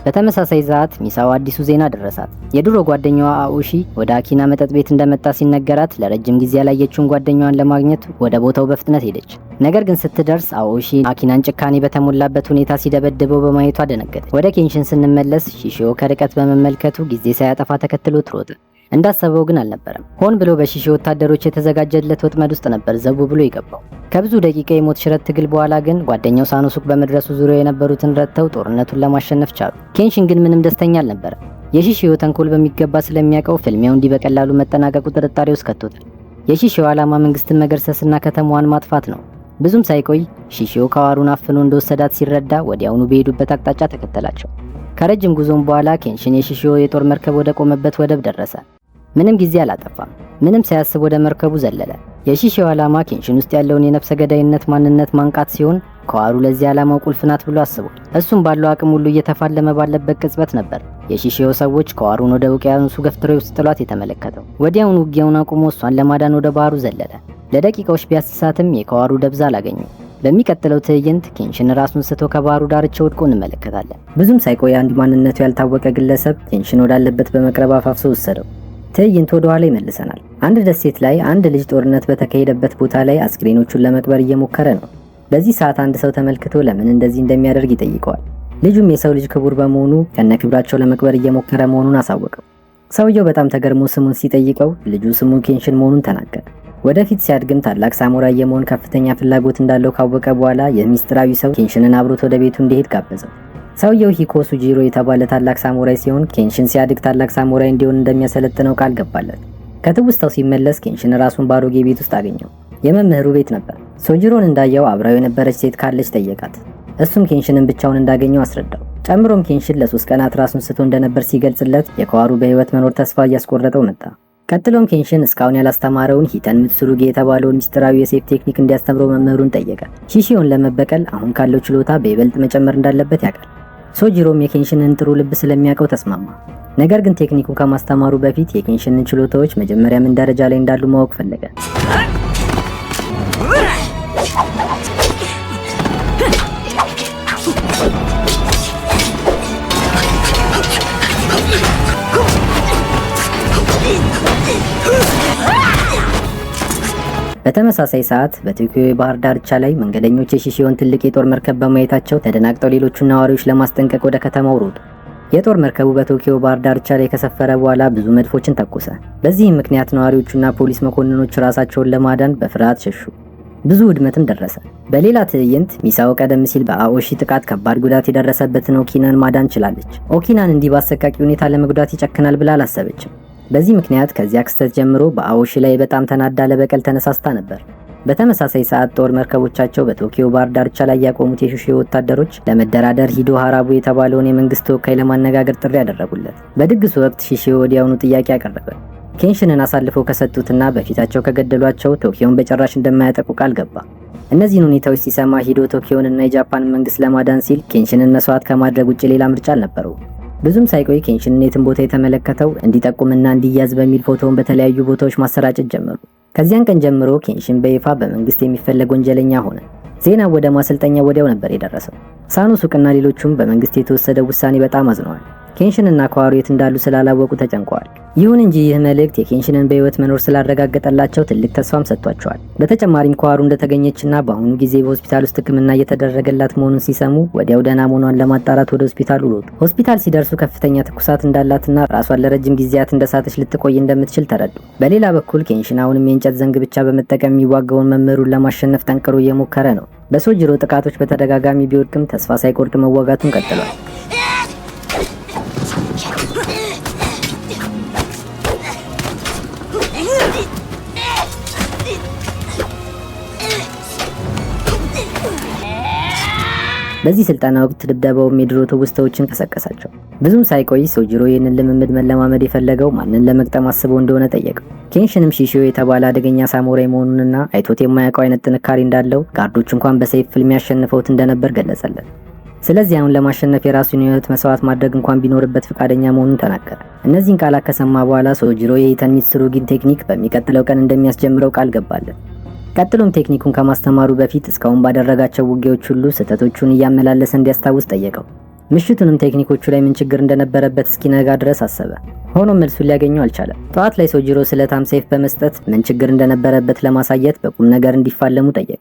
በተመሳሳይ ሰዓት ሚሳኦ አዲሱ ዜና ደረሳት። የድሮ ጓደኛዋ አኦሺ ወደ አኪና መጠጥ ቤት እንደመጣ ሲነገራት ለረጅም ጊዜ ያላየችውን ጓደኛዋን ለማግኘት ወደ ቦታው በፍጥነት ሄደች። ነገር ግን ስትደርስ አኦሺ አኪናን ጭካኔ በተሞላበት ሁኔታ ሲደበድበው በማየቷ ደነገጠች። ወደ ኬንሽን ስንመለስ ሺሺዮ ከርቀት በመመልከቱ ጊዜ ሳያጠፋ ተከትሎት ሮጠ። እንዳሰበው ግን አልነበረም። ሆን ብሎ በሺሺ ወታደሮች የተዘጋጀለት ወጥመድ ውስጥ ነበር ዘው ብሎ የገባው። ከብዙ ደቂቃ የሞት ሽረት ትግል በኋላ ግን ጓደኛው ሳኖሱክ በመድረሱ ዙሪያ የነበሩትን ረድተው ጦርነቱን ለማሸነፍ ቻሉ። ኬንሽን ግን ምንም ደስተኛ አልነበረም። የሺሺዮ ተንኮል በሚገባ ስለሚያውቀው ፍልሚያው እንዲህ በቀላሉ መጠናቀቁ ጥርጣሬ ውስጥ ከቶታል። የሺሺዮ ዓላማ መንግስትን መገርሰስና ከተማዋን ማጥፋት ነው። ብዙም ሳይቆይ ሺሺዮ ካዋሩን አፍኖ እንደወሰዳት ሲረዳ ወዲያውኑ በሄዱበት አቅጣጫ ተከተላቸው። ከረጅም ጉዞም በኋላ ኬንሽን የሺሺዮ የጦር መርከብ ወደ ቆመበት ወደብ ደረሰ። ምንም ጊዜ አላጠፋም። ምንም ሳያስብ ወደ መርከቡ ዘለለ። የሺሺዮ ዓላማ ኬንሽን ውስጥ ያለውን የነፍሰ ገዳይነት ማንነት ማንቃት ሲሆን ካዋሩ ለዚህ ዓላማው ቁልፍ ናት ብሎ አስቧል። እሱም ባለው አቅም ሁሉ እየተፋለመ ባለበት ቅጽበት ነበር የሺሺዮ ሰዎች ካዋሩን ወደ ውቅያኖሱ ገፍትረው ሲጥሏት የተመለከተው። ወዲያውኑ ውጊያውን አቁሞ እሷን ለማዳን ወደ ባህሩ ዘለለ። ለደቂቃዎች ቢያስሳትም የካዋሩ ደብዛ አላገኘው። በሚቀጥለው ትዕይንት ኬንሽን ራሱን ስቶ ከባህሩ ዳርቻ ወድቆ እንመለከታለን። ብዙም ሳይቆይ አንድ ማንነቱ ያልታወቀ ግለሰብ ኬንሽን ወዳለበት በመቅረብ አፋፍሶ ወሰደው። ትዕይንቱ ወደ ኋላ ይመልሰናል። አንድ ደሴት ላይ አንድ ልጅ ጦርነት በተካሄደበት ቦታ ላይ አስክሬኖቹን ለመቅበር እየሞከረ ነው። በዚህ ሰዓት አንድ ሰው ተመልክቶ ለምን እንደዚህ እንደሚያደርግ ይጠይቀዋል። ልጁም የሰው ልጅ ክቡር በመሆኑ ከነክብራቸው ለመቅበር እየሞከረ መሆኑን አሳወቀው። ሰውየው በጣም ተገርሞ ስሙን ሲጠይቀው ልጁ ስሙ ኬንሽን መሆኑን ተናገረ። ወደፊት ሲያድግም ታላቅ ሳሙራይ የመሆን ከፍተኛ ፍላጎት እንዳለው ካወቀ በኋላ የሚስጥራዊ ሰው ኬንሽንን አብሮት ወደ ቤቱ እንዲሄድ ጋበዘው። ሰውየው ሂኮ ሱጂሮ የተባለ ታላቅ ሳሙራይ ሲሆን ኬንሽን ሲያድግ ታላቅ ሳሙራይ እንዲሆን እንደሚያሰለጥነው ቃል ገባለት። ከትውስታው ሲመለስ ኬንሽን ራሱን ባሮጌ ቤት ውስጥ አገኘው። የመምህሩ ቤት ነበር። ሶጂሮን እንዳየው አብራው የነበረች ሴት ካለች ጠየቃት። እሱም ኬንሽንን ብቻውን እንዳገኘው አስረዳው። ጨምሮም ኬንሽን ለ3 ቀናት ራሱን ስቶ እንደነበር ሲገልጽለት የካዋሩ በህይወት መኖር ተስፋ እያስቆረጠው መጣ። ቀጥሎም ኬንሽን እስካሁን ያላስተማረውን ሂተን ምትሱሩጌ የተባለውን ሚስጥራዊ የሰይፍ ቴክኒክ እንዲያስተምረው መምህሩን ጠየቀ። ሺሺዮን ለመበቀል አሁን ካለው ችሎታ በይበልጥ መጨመር እንዳለበት ያውቃል። ሶጂሮም የኬንሽንን ጥሩ ልብ ስለሚያውቀው ተስማማ። ነገር ግን ቴክኒኩን ከማስተማሩ በፊት የኬንሽንን ችሎታዎች መጀመሪያ ምን ደረጃ ላይ እንዳሉ ማወቅ ፈለገ። በተመሳሳይ ሰዓት በቶኪዮ የባህር ዳርቻ ላይ መንገደኞች የሺሺዮን ትልቅ የጦር መርከብ በማየታቸው ተደናግጠው ሌሎቹን ነዋሪዎች ለማስጠንቀቅ ወደ ከተማው ሮጡ። የጦር መርከቡ በቶኪዮ ባህር ዳርቻ ላይ ከሰፈረ በኋላ ብዙ መድፎችን ተኮሰ። በዚህም ምክንያት ነዋሪዎቹና ፖሊስ መኮንኖች ራሳቸውን ለማዳን በፍርሃት ሸሹ። ብዙ ውድመትም ደረሰ። በሌላ ትዕይንት ሚሳኦ ቀደም ሲል በአኦሺ ጥቃት ከባድ ጉዳት የደረሰበትን ኦኪናን ማዳን ችላለች። ኦኪናን እንዲህ በአሰቃቂ ሁኔታ ለመጉዳት ይጨክናል ብላ አላሰበችም። በዚህ ምክንያት ከዚያ ክስተት ጀምሮ በአኦሺ ላይ በጣም ተናዳ ለበቀል ተነሳስታ ነበር። በተመሳሳይ ሰዓት ጦር መርከቦቻቸው በቶኪዮ ባህር ዳርቻ ላይ ያቆሙት የሺሺዮ ወታደሮች ለመደራደር ሂዶ ሀራቡ የተባለውን የመንግስት ተወካይ ለማነጋገር ጥሪ ያደረጉለት። በድግሱ ወቅት ሺሺዮ ወዲያውኑ ጥያቄ አቀረበ። ኬንሽንን አሳልፈው ከሰጡትና በፊታቸው ከገደሏቸው ቶኪዮን በጭራሽ እንደማያጠቁ ቃል ገባ። እነዚህን ሁኔታዎች ሲሰማ ሂዶ ቶኪዮን እና የጃፓን መንግስት ለማዳን ሲል ኬንሽንን መስዋዕት ከማድረግ ውጭ ሌላ ምርጫ አልነበረው። ብዙም ሳይቆይ ኬንሽንን የትም ቦታ የተመለከተው እንዲጠቁምና እንዲያዝ በሚል ፎቶውን በተለያዩ ቦታዎች ማሰራጨት ጀመሩ። ከዚያን ቀን ጀምሮ ኬንሽን በይፋ በመንግስት የሚፈለግ ወንጀለኛ ሆነ። ዜናው ወደ ማሰልጠኛ ወዲያው ነበር የደረሰው። ሳኖሱቅና ሌሎቹም በመንግስት የተወሰደው ውሳኔ በጣም አዝነዋል። ኬንሽንና ካዋሩ የት እንዳሉ ስላላወቁ ተጨንቀዋል። ይሁን እንጂ ይህ መልእክት የኬንሽንን በህይወት መኖር ስላረጋገጠላቸው ትልቅ ተስፋም ሰጥቷቸዋል። በተጨማሪም ካዋሩ እንደተገኘችና በአሁኑ ጊዜ በሆስፒታል ውስጥ ሕክምና እየተደረገላት መሆኑን ሲሰሙ ወዲያው ደህና መሆኗን ለማጣራት ወደ ሆስፒታሉ ሮጡ። ሆስፒታል ሲደርሱ ከፍተኛ ትኩሳት እንዳላትና ራሷን ለረጅም ጊዜያት እንደሳተች ልትቆይ እንደምትችል ተረዱ። በሌላ በኩል ኬንሽን አሁንም የእንጨት ዘንግ ብቻ በመጠቀም የሚዋጋውን መምህሩን ለማሸነፍ ጠንክሮ እየሞከረ ነው። በሶጂሮ ጥቃቶች በተደጋጋሚ ቢወድቅም ተስፋ ሳይቆርጥ መዋጋቱን ቀጥሏል። በዚህ ስልጠና ወቅት ድብደባውም የድሮ ትውስታዎችን ቀሰቀሳቸው። ብዙም ሳይቆይ ሶጂሮ ይህንን ልምምድ መለማመድ የፈለገው ማንን ለመግጠም አስቦ እንደሆነ ጠየቀው። ኬንሽንም ሺሺዮ የተባለ አደገኛ ሳሙራይ መሆኑንና አይቶት የማያውቀው አይነት ጥንካሬ እንዳለው ጋርዶች እንኳን በሰይፍ ፍልሚያ አሸንፈውት እንደነበር ገለጸለት። ስለዚህ አሁን ለማሸነፍ የራሱን ሕይወት መስዋዕት ማድረግ እንኳን ቢኖርበት ፈቃደኛ መሆኑን ተናገረ። እነዚህን ቃላት ከሰማ በኋላ ሶጂሮ የሂተን ሚትሱሩጊን ቴክኒክ በሚቀጥለው ቀን እንደሚያስጀምረው ቃል ገባለት። ቀጥሎም ቴክኒኩን ከማስተማሩ በፊት እስካሁን ባደረጋቸው ውጊያዎች ሁሉ ስህተቶቹን እያመላለሰ እንዲያስታውስ ጠየቀው። ምሽቱንም ቴክኒኮቹ ላይ ምን ችግር እንደነበረበት እስኪነጋ ድረስ አሰበ። ሆኖም መልሱን ሊያገኘው አልቻለም። ጠዋት ላይ ሶጂሮ ስለታም ሰይፍ በመስጠት ምን ችግር እንደነበረበት ለማሳየት በቁም ነገር እንዲፋለሙ ጠየቀ።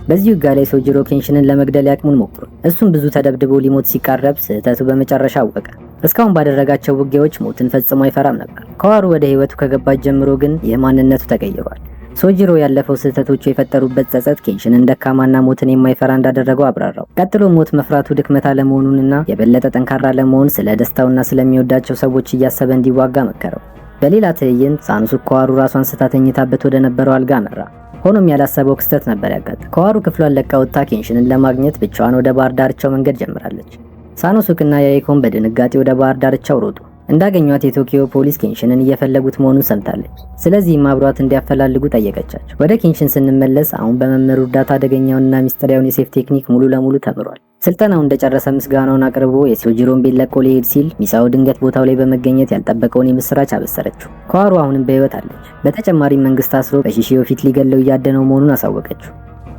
በዚህ ውጊያ ላይ ሶጂሮ ኬንሽንን ለመግደል ያቅሙን ሞክሯል። እሱም ብዙ ተደብድቦ ሊሞት ሲቃረብ ስህተቱ በመጨረሻ አወቀ። እስካሁን ባደረጋቸው ውጊያዎች ሞትን ፈጽሞ አይፈራም ነበር። ካዋሩ ወደ ህይወቱ ከገባች ጀምሮ ግን ይህ ማንነቱ ተቀይሯል። ሶጂሮ ያለፈው ስህተቶቹ የፈጠሩበት ጸጸት ኬንሽንን ደካማና ሞትን የማይፈራ እንዳደረገው አብራራው። ቀጥሎ ሞት መፍራቱ ድክመት አለመሆኑንና የበለጠ ጠንካራ ለመሆን ስለ ደስታውና ስለሚወዳቸው ሰዎች እያሰበ እንዲዋጋ መከረው። በሌላ ትዕይንት ሳኖሱክ ከዋሩ ራሷን ስታ ተኝታበት ወደ ነበረው አልጋ አመራ። ሆኖም ያላሰበው ክስተት ነበር ያጋጠመው። ከዋሩ ክፍሏን ለቃ ወጥታ ኬንሽንን ለማግኘት ብቻዋን ወደ ባህር ዳርቻው መንገድ ጀምራለች። ሳኖሱክና ያይኮን በድንጋጤ ወደ ባህር ዳርቻው ሮጡ። እንዳገኟት የቶኪዮ ፖሊስ ኬንሽንን እየፈለጉት መሆኑን ሰምታለች። ስለዚህም አብሯት እንዲያፈላልጉ ጠየቀቻቸው። ወደ ኬንሽን ስንመለስ አሁን በመምህሩ እርዳታ አደገኛውንና ሚስጥራዊውን የሰይፍ ቴክኒክ ሙሉ ለሙሉ ተምሯል። ስልጠናው እንደጨረሰ ምስጋናውን አቅርቦ የሶጂሮን ቤት ለቆ ሊሄድ ሲል ሚሳኦ ድንገት ቦታው ላይ በመገኘት ያልጠበቀውን የምስራች አበሰረችው። ከዋሩ አሁንም በህይወት አለች። በተጨማሪም መንግስት አስሮ በሺሺዮ ፊት ሊገለው እያደነው መሆኑን አሳወቀችው።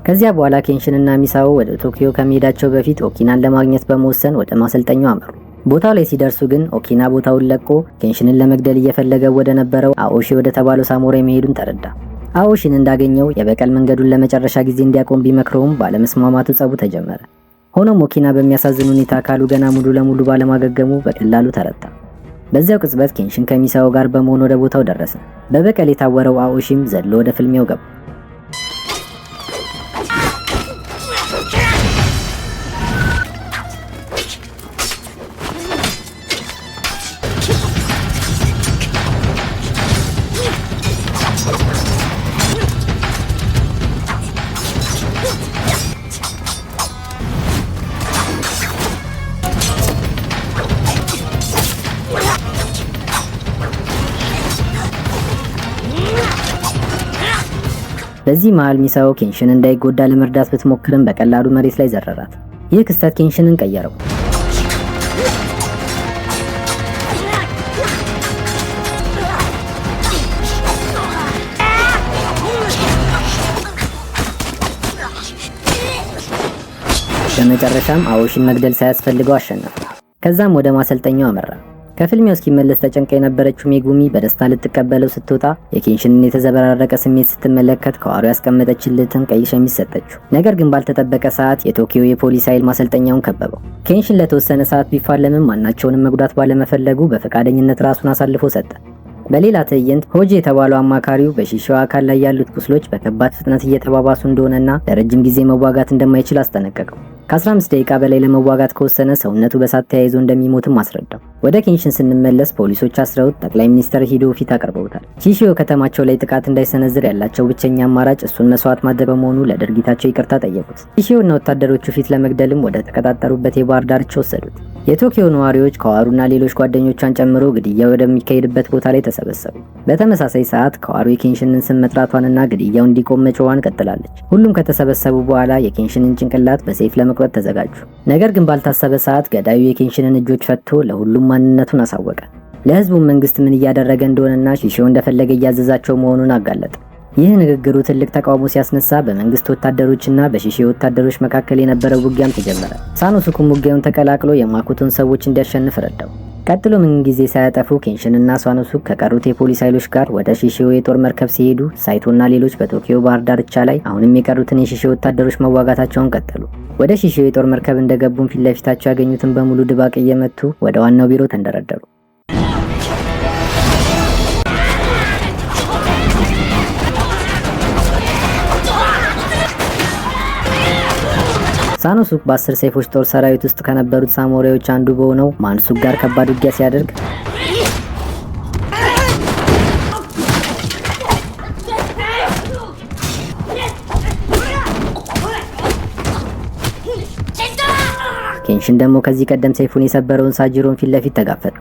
ከዚያ በኋላ ኬንሽንና ሚሳኦ ወደ ቶኪዮ ከመሄዳቸው በፊት ኦኪናን ለማግኘት በመወሰን ወደ ማሰልጠኛው አመሩ። ቦታው ላይ ሲደርሱ ግን ኦኪና ቦታውን ለቆ ኬንሽንን ለመግደል እየፈለገ ወደ ነበረው አኦሺ ወደ ተባለው ሳሙራይ መሄዱን ተረዳ። አኦሺን እንዳገኘው የበቀል መንገዱን ለመጨረሻ ጊዜ እንዲያቆም ቢመክረውም ባለመስማማቱ ጸቡ ተጀመረ። ሆኖም ኦኪና በሚያሳዝን ሁኔታ አካሉ ገና ሙሉ ለሙሉ ባለማገገሙ በቀላሉ ተረታ። በዚያው ቅጽበት ኬንሽን ከሚሳኦ ጋር በመሆን ወደ ቦታው ደረሰ። በበቀል የታወረው አኦሺም ዘሎ ወደ ፍልሚያው ገባ። በዚህ መሃል ሚሳኦ ኬንሽን እንዳይጎዳ ለመርዳት ብትሞክርም በቀላሉ መሬት ላይ ዘረራት። ይህ ክስተት ኬንሽንን ቀየረው። በመጨረሻም አኦሺን መግደል ሳያስፈልገው አሸነፈ። ከዛም ወደ ማሰልጠኛው አመራ። ከፍልሚያው እስኪመለስ ተጨንቃ የነበረችው ሜጉሚ በደስታ ልትቀበለው ስትወጣ የኬንሽንን የተዘበራረቀ ስሜት ስትመለከት ከዋሩ ያስቀመጠችለትን ቀይ ሸሚዝ ሰጠችው። ነገር ግን ባልተጠበቀ ሰዓት የቶኪዮ የፖሊስ ኃይል ማሰልጠኛውን ከበበው። ኬንሽን ለተወሰነ ሰዓት ቢፋለምም ማናቸውንም መጉዳት ባለመፈለጉ በፈቃደኝነት ራሱን አሳልፎ ሰጠ። በሌላ ትዕይንት ሆጂ የተባለው አማካሪው በሺሺው አካል ላይ ያሉት ቁስሎች በከባድ ፍጥነት እየተባባሱ እንደሆነና ለረጅም ጊዜ መዋጋት እንደማይችል አስጠነቀቀው። ከ15 ደቂቃ በላይ ለመዋጋት ከወሰነ ሰውነቱ በሳት ተያይዞ እንደሚሞትም አስረዳው። ወደ ኬንሽን ስንመለስ ፖሊሶች አስረውት ጠቅላይ ሚኒስትር ሂዶ ፊት አቅርበውታል። ሺሺዮ ከተማቸው ላይ ጥቃት እንዳይሰነዝር ያላቸው ብቸኛ አማራጭ እሱን መስዋዕት ማድረግ በመሆኑ ለድርጊታቸው ይቅርታ ጠየቁት። ሺሺዮና ወታደሮቹ ፊት ለመግደልም ወደ ተቀጣጠሩበት የባህር ዳርቻ ወሰዱት። የቶኪዮ ነዋሪዎች ከዋሩና ሌሎች ጓደኞቿን ጨምሮ ግድያው ወደሚካሄድበት ቦታ ላይ ተሰበሰቡ። በተመሳሳይ ሰዓት ከዋሩ የኬንሽንን ስም መጥራቷንና ግድያው እንዲቆም መጮዋን ቀጥላለች። ሁሉም ከተሰበሰቡ በኋላ የኬንሽንን ጭንቅላት በሰይፍ ለመቁረጥ ተዘጋጁ። ነገር ግን ባልታሰበ ሰዓት ገዳዩ የኬንሽንን እጆች ፈትቶ ለሁሉም ማንነቱን አሳወቀ። ለህዝቡ መንግስት ምን እያደረገ እንደሆነና ሺሺዮ እንደፈለገ እያዘዛቸው መሆኑን አጋለጠ። ይህ ንግግሩ ትልቅ ተቃውሞ ሲያስነሳ በመንግስት ወታደሮችና በሺሺዮ ወታደሮች መካከል የነበረው ውጊያም ተጀመረ። ሳኖሱኩም ውጊያውን ተቀላቅሎ የማኮቶን ሰዎች እንዲያሸንፍ ረዳው። ቀጥሎ ምን ጊዜ ሳያጠፉ ኬንሽንና ሳኖሱክ ከቀሩት የፖሊስ ኃይሎች ጋር ወደ ሺሺዮ የጦር መርከብ ሲሄዱ ሳይቶና ሌሎች በቶኪዮ ባህር ዳርቻ ላይ አሁንም የቀሩትን የሺሺዮ ወታደሮች መዋጋታቸውን ቀጠሉ። ወደ ሺሺዮ የጦር መርከብ እንደገቡም ፊት ለፊታቸው ያገኙትን በሙሉ ድባቅ እየመቱ ወደ ዋናው ቢሮ ተንደረደሩ። ሳኖሱክ በ10 ሰይፎች ጦር ሰራዊት ውስጥ ከነበሩት ሳሙራዮች አንዱ በሆነው ማንሱክ ጋር ከባድ ውጊያ ሲያደርግ ኬንሽን ደግሞ ከዚህ ቀደም ሰይፉን የሰበረውን ሳጅሮን ፊት ለፊት ተጋፈጠ።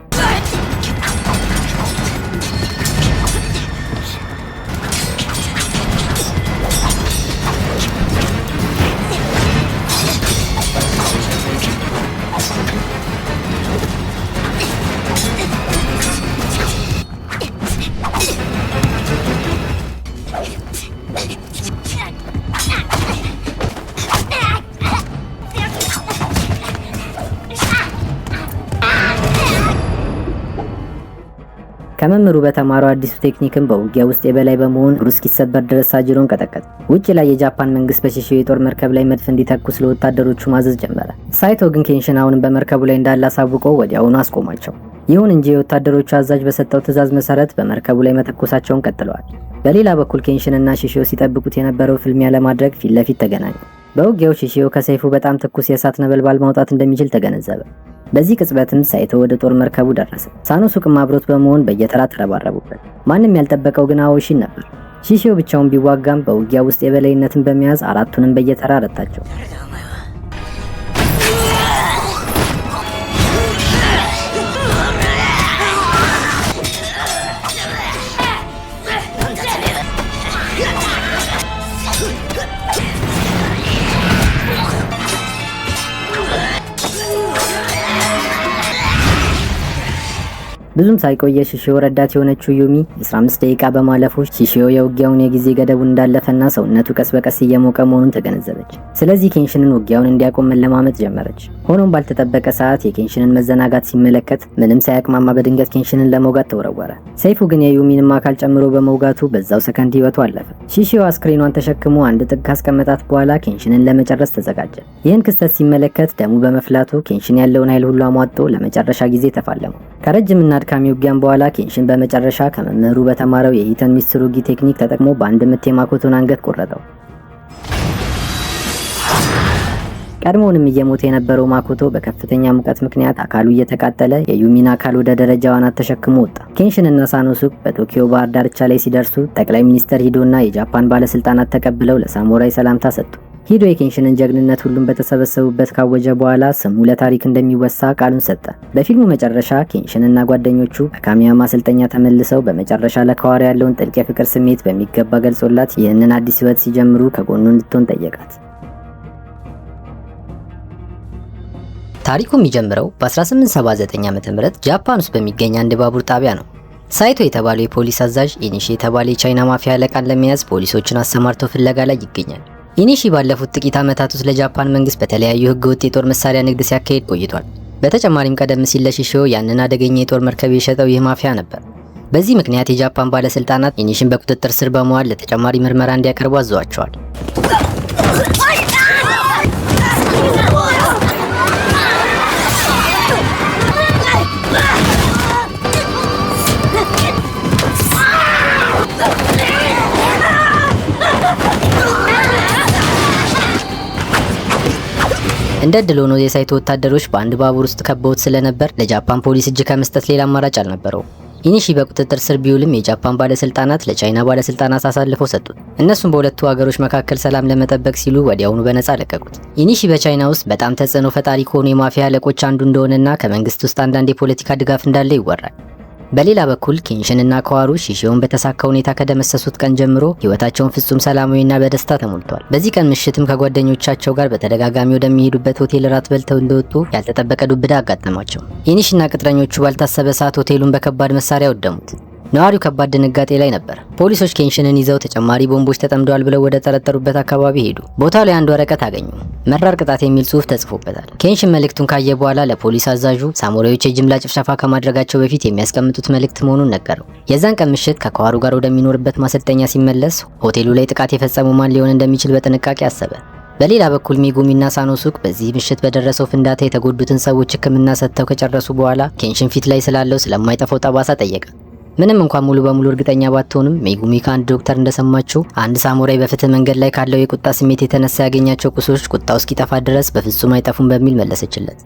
ከመምህሩ በተማረው አዲሱ ቴክኒክም በውጊያ ውስጥ የበላይ በመሆን እግሩ እስኪሰበር ድረስ ሳጅሮን ቀጠቀጠ። ውጭ ላይ የጃፓን መንግስት በሺሺዮ የጦር መርከብ ላይ መድፍ እንዲተኩስ ለወታደሮቹ ማዘዝ ጀመረ። ሳይቶ ግን ኬንሽን አሁንም በመርከቡ ላይ እንዳለ አሳውቆ ወዲያውኑ አስቆማቸው። ይሁን እንጂ የወታደሮቹ አዛዥ በሰጠው ትዕዛዝ መሰረት በመርከቡ ላይ መተኮሳቸውን ቀጥለዋል። በሌላ በኩል ኬንሽን እና ሺሺዮ ሲጠብቁት የነበረው ፍልሚያ ለማድረግ ፊት ለፊት ተገናኙ። በውጊያው ሺሺዮ ከሰይፉ በጣም ትኩስ የእሳት ነበልባል ማውጣት እንደሚችል ተገነዘበ። በዚህ ቅጽበትም ሳይቶ ወደ ጦር መርከቡ ደረሰ። ሳኖሱቅም አብሮት በመሆን በየተራ ተረባረቡበት። ማንም ያልጠበቀው ግን አዎሺን ነበር። ሺሺዮ ብቻውን ቢዋጋም በውጊያ ውስጥ የበላይነትን በመያዝ አራቱንም በየተራ ረታቸው። ብዙም ሳይቆይ የሺሺዮ ረዳት የሆነችው ዩሚ 15 ደቂቃ በማለፉ ሺሺዮ የውጊያውን የጊዜ ገደቡን እንዳለፈና ሰውነቱ ቀስ በቀስ እየሞቀ መሆኑን ተገነዘበች። ስለዚህ ኬንሽንን ውጊያውን እንዲያቆም መለማመጥ ጀመረች። ሆኖም ባልተጠበቀ ሰዓት የኬንሽንን መዘናጋት ሲመለከት ምንም ሳያቅማማ በድንገት ኬንሽንን ለመውጋት ተወረወረ። ሰይፉ ግን የዩሚንም አካል ጨምሮ በመውጋቱ በዛው ሰከንድ ህይወቱ አለፈ። ሺሺዮ አስክሬኗን ተሸክሞ አንድ ጥግ ካስቀመጣት በኋላ ኬንሽንን ለመጨረስ ተዘጋጀ። ይህን ክስተት ሲመለከት ደሙ በመፍላቱ ኬንሽን ያለውን ኃይል ሁሉ አሟጦ ለመጨረሻ ጊዜ ተፋለመው። ከረጅምና አድካሚ ውጊያም በኋላ ኬንሽን በመጨረሻ ከመምህሩ በተማረው የሂተን ሚትሱሩጊ ቴክኒክ ተጠቅሞ በአንድ ምት የማኮቶን አንገት ቆረጠው። ቀድሞውንም እየሞተ የነበረው ማኮቶ በከፍተኛ ሙቀት ምክንያት አካሉ እየተቃጠለ የዩሚን አካል ወደ ደረጃው አናት ተሸክሞ ወጣ። ኬንሽንና ሳኖሱክ በቶኪዮ ባህር ዳርቻ ላይ ሲደርሱ ጠቅላይ ሚኒስተር ሂዶና የጃፓን ባለስልጣናት ተቀብለው ለሳሙራይ ሰላምታ ሰጡ። ሂዶ የኬንሽንን ጀግንነት ሁሉም በተሰበሰቡበት ካወጀ በኋላ ስሙ ለታሪክ እንደሚወሳ ቃሉን ሰጠ። በፊልሙ መጨረሻ ኬንሽንና ጓደኞቹ ከካሚያ ማሰልጠኛ ተመልሰው በመጨረሻ ለካዋሩ ያለውን ጥልቅ የፍቅር ስሜት በሚገባ ገልጾላት ይህንን አዲስ ህይወት ሲጀምሩ ከጎኑ እንድትሆን ጠየቃት። ታሪኩ የሚጀምረው በ1879 ዓ.ም ጃፓን ውስጥ በሚገኝ አንድ ባቡር ጣቢያ ነው። ሳይቶ የተባለው የፖሊስ አዛዥ ኢኒሺ የተባለ የቻይና ማፊያ አለቃን ለመያዝ ፖሊሶችን አሰማርተው ፍለጋ ላይ ይገኛል። ኢኒሺ ባለፉት ጥቂት ዓመታት ውስጥ ለጃፓን መንግስት በተለያዩ ህገወጥ የጦር መሳሪያ ንግድ ሲያካሂድ ቆይቷል። በተጨማሪም ቀደም ሲል ለሺሺዮ ያንን አደገኛ የጦር መርከብ የሸጠው ይህ ማፊያ ነበር። በዚህ ምክንያት የጃፓን ባለስልጣናት ኢኒሺን በቁጥጥር ስር በመዋል ለተጨማሪ ምርመራ እንዲያቀርቡ አዘዋቸዋል። እንደ እድል ሆኖ የሳይቶ ወታደሮች በአንድ ባቡር ውስጥ ከበውት ስለነበር ለጃፓን ፖሊስ እጅ ከመስጠት ሌላ አማራጭ አልነበረውም። ኢኒሺ በቁጥጥር ስር ቢውልም የጃፓን ባለስልጣናት ለቻይና ባለስልጣናት አሳልፈው ሰጡት። እነሱም በሁለቱ ሀገሮች መካከል ሰላም ለመጠበቅ ሲሉ ወዲያውኑ በነፃ ለቀቁት። ኢኒሺ በቻይና ውስጥ በጣም ተጽዕኖ ፈጣሪ ከሆኑ የማፊያ አለቆች አንዱ እንደሆነና ከመንግስት ውስጥ አንዳንድ የፖለቲካ ድጋፍ እንዳለ ይወራል። በሌላ በኩል ኬንሽን እና ካዋሩ ሺሺዮን በተሳካ ሁኔታ ከደመሰሱት ቀን ጀምሮ ህይወታቸውን ፍጹም ሰላማዊና በደስታ ተሞልቷል። በዚህ ቀን ምሽትም ከጓደኞቻቸው ጋር በተደጋጋሚ ወደሚሄዱበት ሆቴል ራት በልተው እንደወጡ ያልተጠበቀ ዱብዳ አጋጠማቸው። ኢኒሽና ቅጥረኞቹ ባልታሰበ ሰዓት ሆቴሉን በከባድ መሳሪያ ወደሙት። ነዋሪው ከባድ ድንጋጤ ላይ ነበር። ፖሊሶች ኬንሽንን ይዘው ተጨማሪ ቦምቦች ተጠምደዋል ብለው ወደ ጠረጠሩበት አካባቢ ሄዱ። ቦታው ላይ አንድ ወረቀት አገኙ። መራር ቅጣት የሚል ጽሑፍ ተጽፎበታል። ኬንሽን መልእክቱን ካየ በኋላ ለፖሊስ አዛዡ ሳሙራዮች የጅምላ ጭፍጨፋ ከማድረጋቸው በፊት የሚያስቀምጡት መልእክት መሆኑን ነገረው። የዛን ቀን ምሽት ከካዋሩ ጋር ወደሚኖርበት ማሰልጠኛ ሲመለስ ሆቴሉ ላይ ጥቃት የፈጸመው ማን ሊሆን እንደሚችል በጥንቃቄ አሰበ። በሌላ በኩል ሜጉሚና ሳኖሱክ በዚህ ምሽት በደረሰው ፍንዳታ የተጎዱትን ሰዎች ሕክምና ሰጥተው ከጨረሱ በኋላ ኬንሽን ፊት ላይ ስላለው ስለማይጠፋው ጠባሳ ጠየቀ። ምንም እንኳን ሙሉ በሙሉ እርግጠኛ ባትሆንም ሜጉሚ ከአንድ ዶክተር እንደሰማችው አንድ ሳሙራይ በፍትህ መንገድ ላይ ካለው የቁጣ ስሜት የተነሳ ያገኛቸው ቁስሎች ቁጣው እስኪጠፋ ድረስ በፍጹም አይጠፉም በሚል መለሰችለት።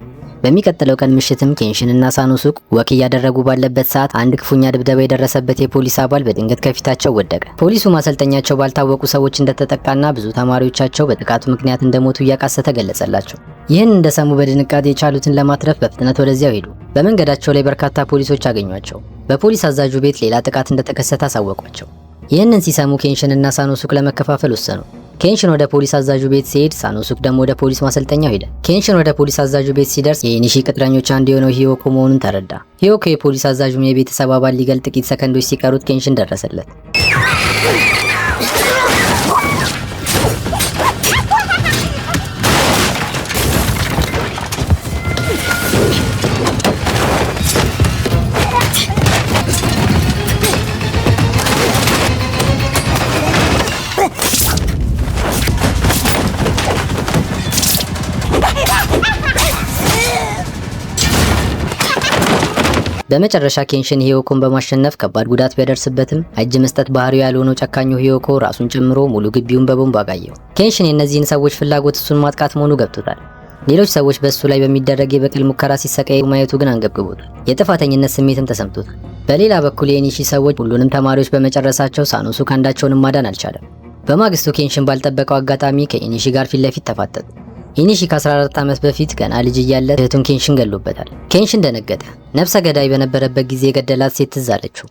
በሚቀጥለው ቀን ምሽትም ኬንሽን እና ሳኖሱክ walk እያደረጉ ባለበት ሰዓት አንድ ክፉኛ ድብደባ የደረሰበት የፖሊስ አባል በድንገት ከፊታቸው ወደቀ። ፖሊሱ ማሰልጠኛቸው ባልታወቁ ሰዎች እንደተጠቃና ብዙ ተማሪዎቻቸው በጥቃቱ ምክንያት እንደሞቱ እያቃሰተ ገለጸላቸው። ይህን እንደሰሙ በድንጋጤ የቻሉትን ለማትረፍ በፍጥነት ወደዚያው ሄዱ። በመንገዳቸው ላይ በርካታ ፖሊሶች አገኟቸው። በፖሊስ አዛዡ ቤት ሌላ ጥቃት እንደተከሰተ አሳወቋቸው። ይህንን ሲሰሙ ኬንሽን እና ሳኖሱክ ለመከፋፈል ወሰኑ። ኬንሽን ወደ ፖሊስ አዛዡ ቤት ሲሄድ ሳኖሱክ ደግሞ ወደ ፖሊስ ማሰልጠኛው ሄደ። ኬንሽን ወደ ፖሊስ አዛዡ ቤት ሲደርስ የኢኒሺ ቅጥረኞች አንዱ የሆነው ሂዮኮ መሆኑን ተረዳ። ሂዮኮ የፖሊስ አዛዡን የቤተሰብ አባል ሊገል ጥቂት ሰከንዶች ሲቀሩት ኬንሽን ደረሰለት። በመጨረሻ ኬንሽን ሂዮኮን በማሸነፍ ከባድ ጉዳት ቢያደርስበትም እጅ መስጠት ባህሪው ያልሆነው ጨካኙ ሂዮኮ ራሱን ጨምሮ ሙሉ ግቢውን በቦምብ አጋየው። ኬንሽን የእነዚህን ሰዎች ፍላጎት እሱን ማጥቃት መሆኑ ገብቶታል። ሌሎች ሰዎች በእሱ ላይ በሚደረግ የበቀል ሙከራ ሲሰቃዩ ማየቱ ግን አንገብግቦታል። የጥፋተኝነት ስሜትም ተሰምቶታል። በሌላ በኩል የኢኒሺ ሰዎች ሁሉንም ተማሪዎች በመጨረሳቸው ሳኖሱክ አንዳቸውንም ማዳን አልቻለም። በማግስቱ ኬንሽን ባልጠበቀው አጋጣሚ ከኢኒሺ ጋር ፊት ለፊት ተፋጠጡ። ኢኒሺ ከ14 ዓመት በፊት ገና ልጅ እያለ እህቱን ኬንሽን ገሎበታል። ኬንሽን ደነገጠ። ነፍሰ ገዳይ በነበረበት ጊዜ የገደላት ሴት ትዝ አለችው።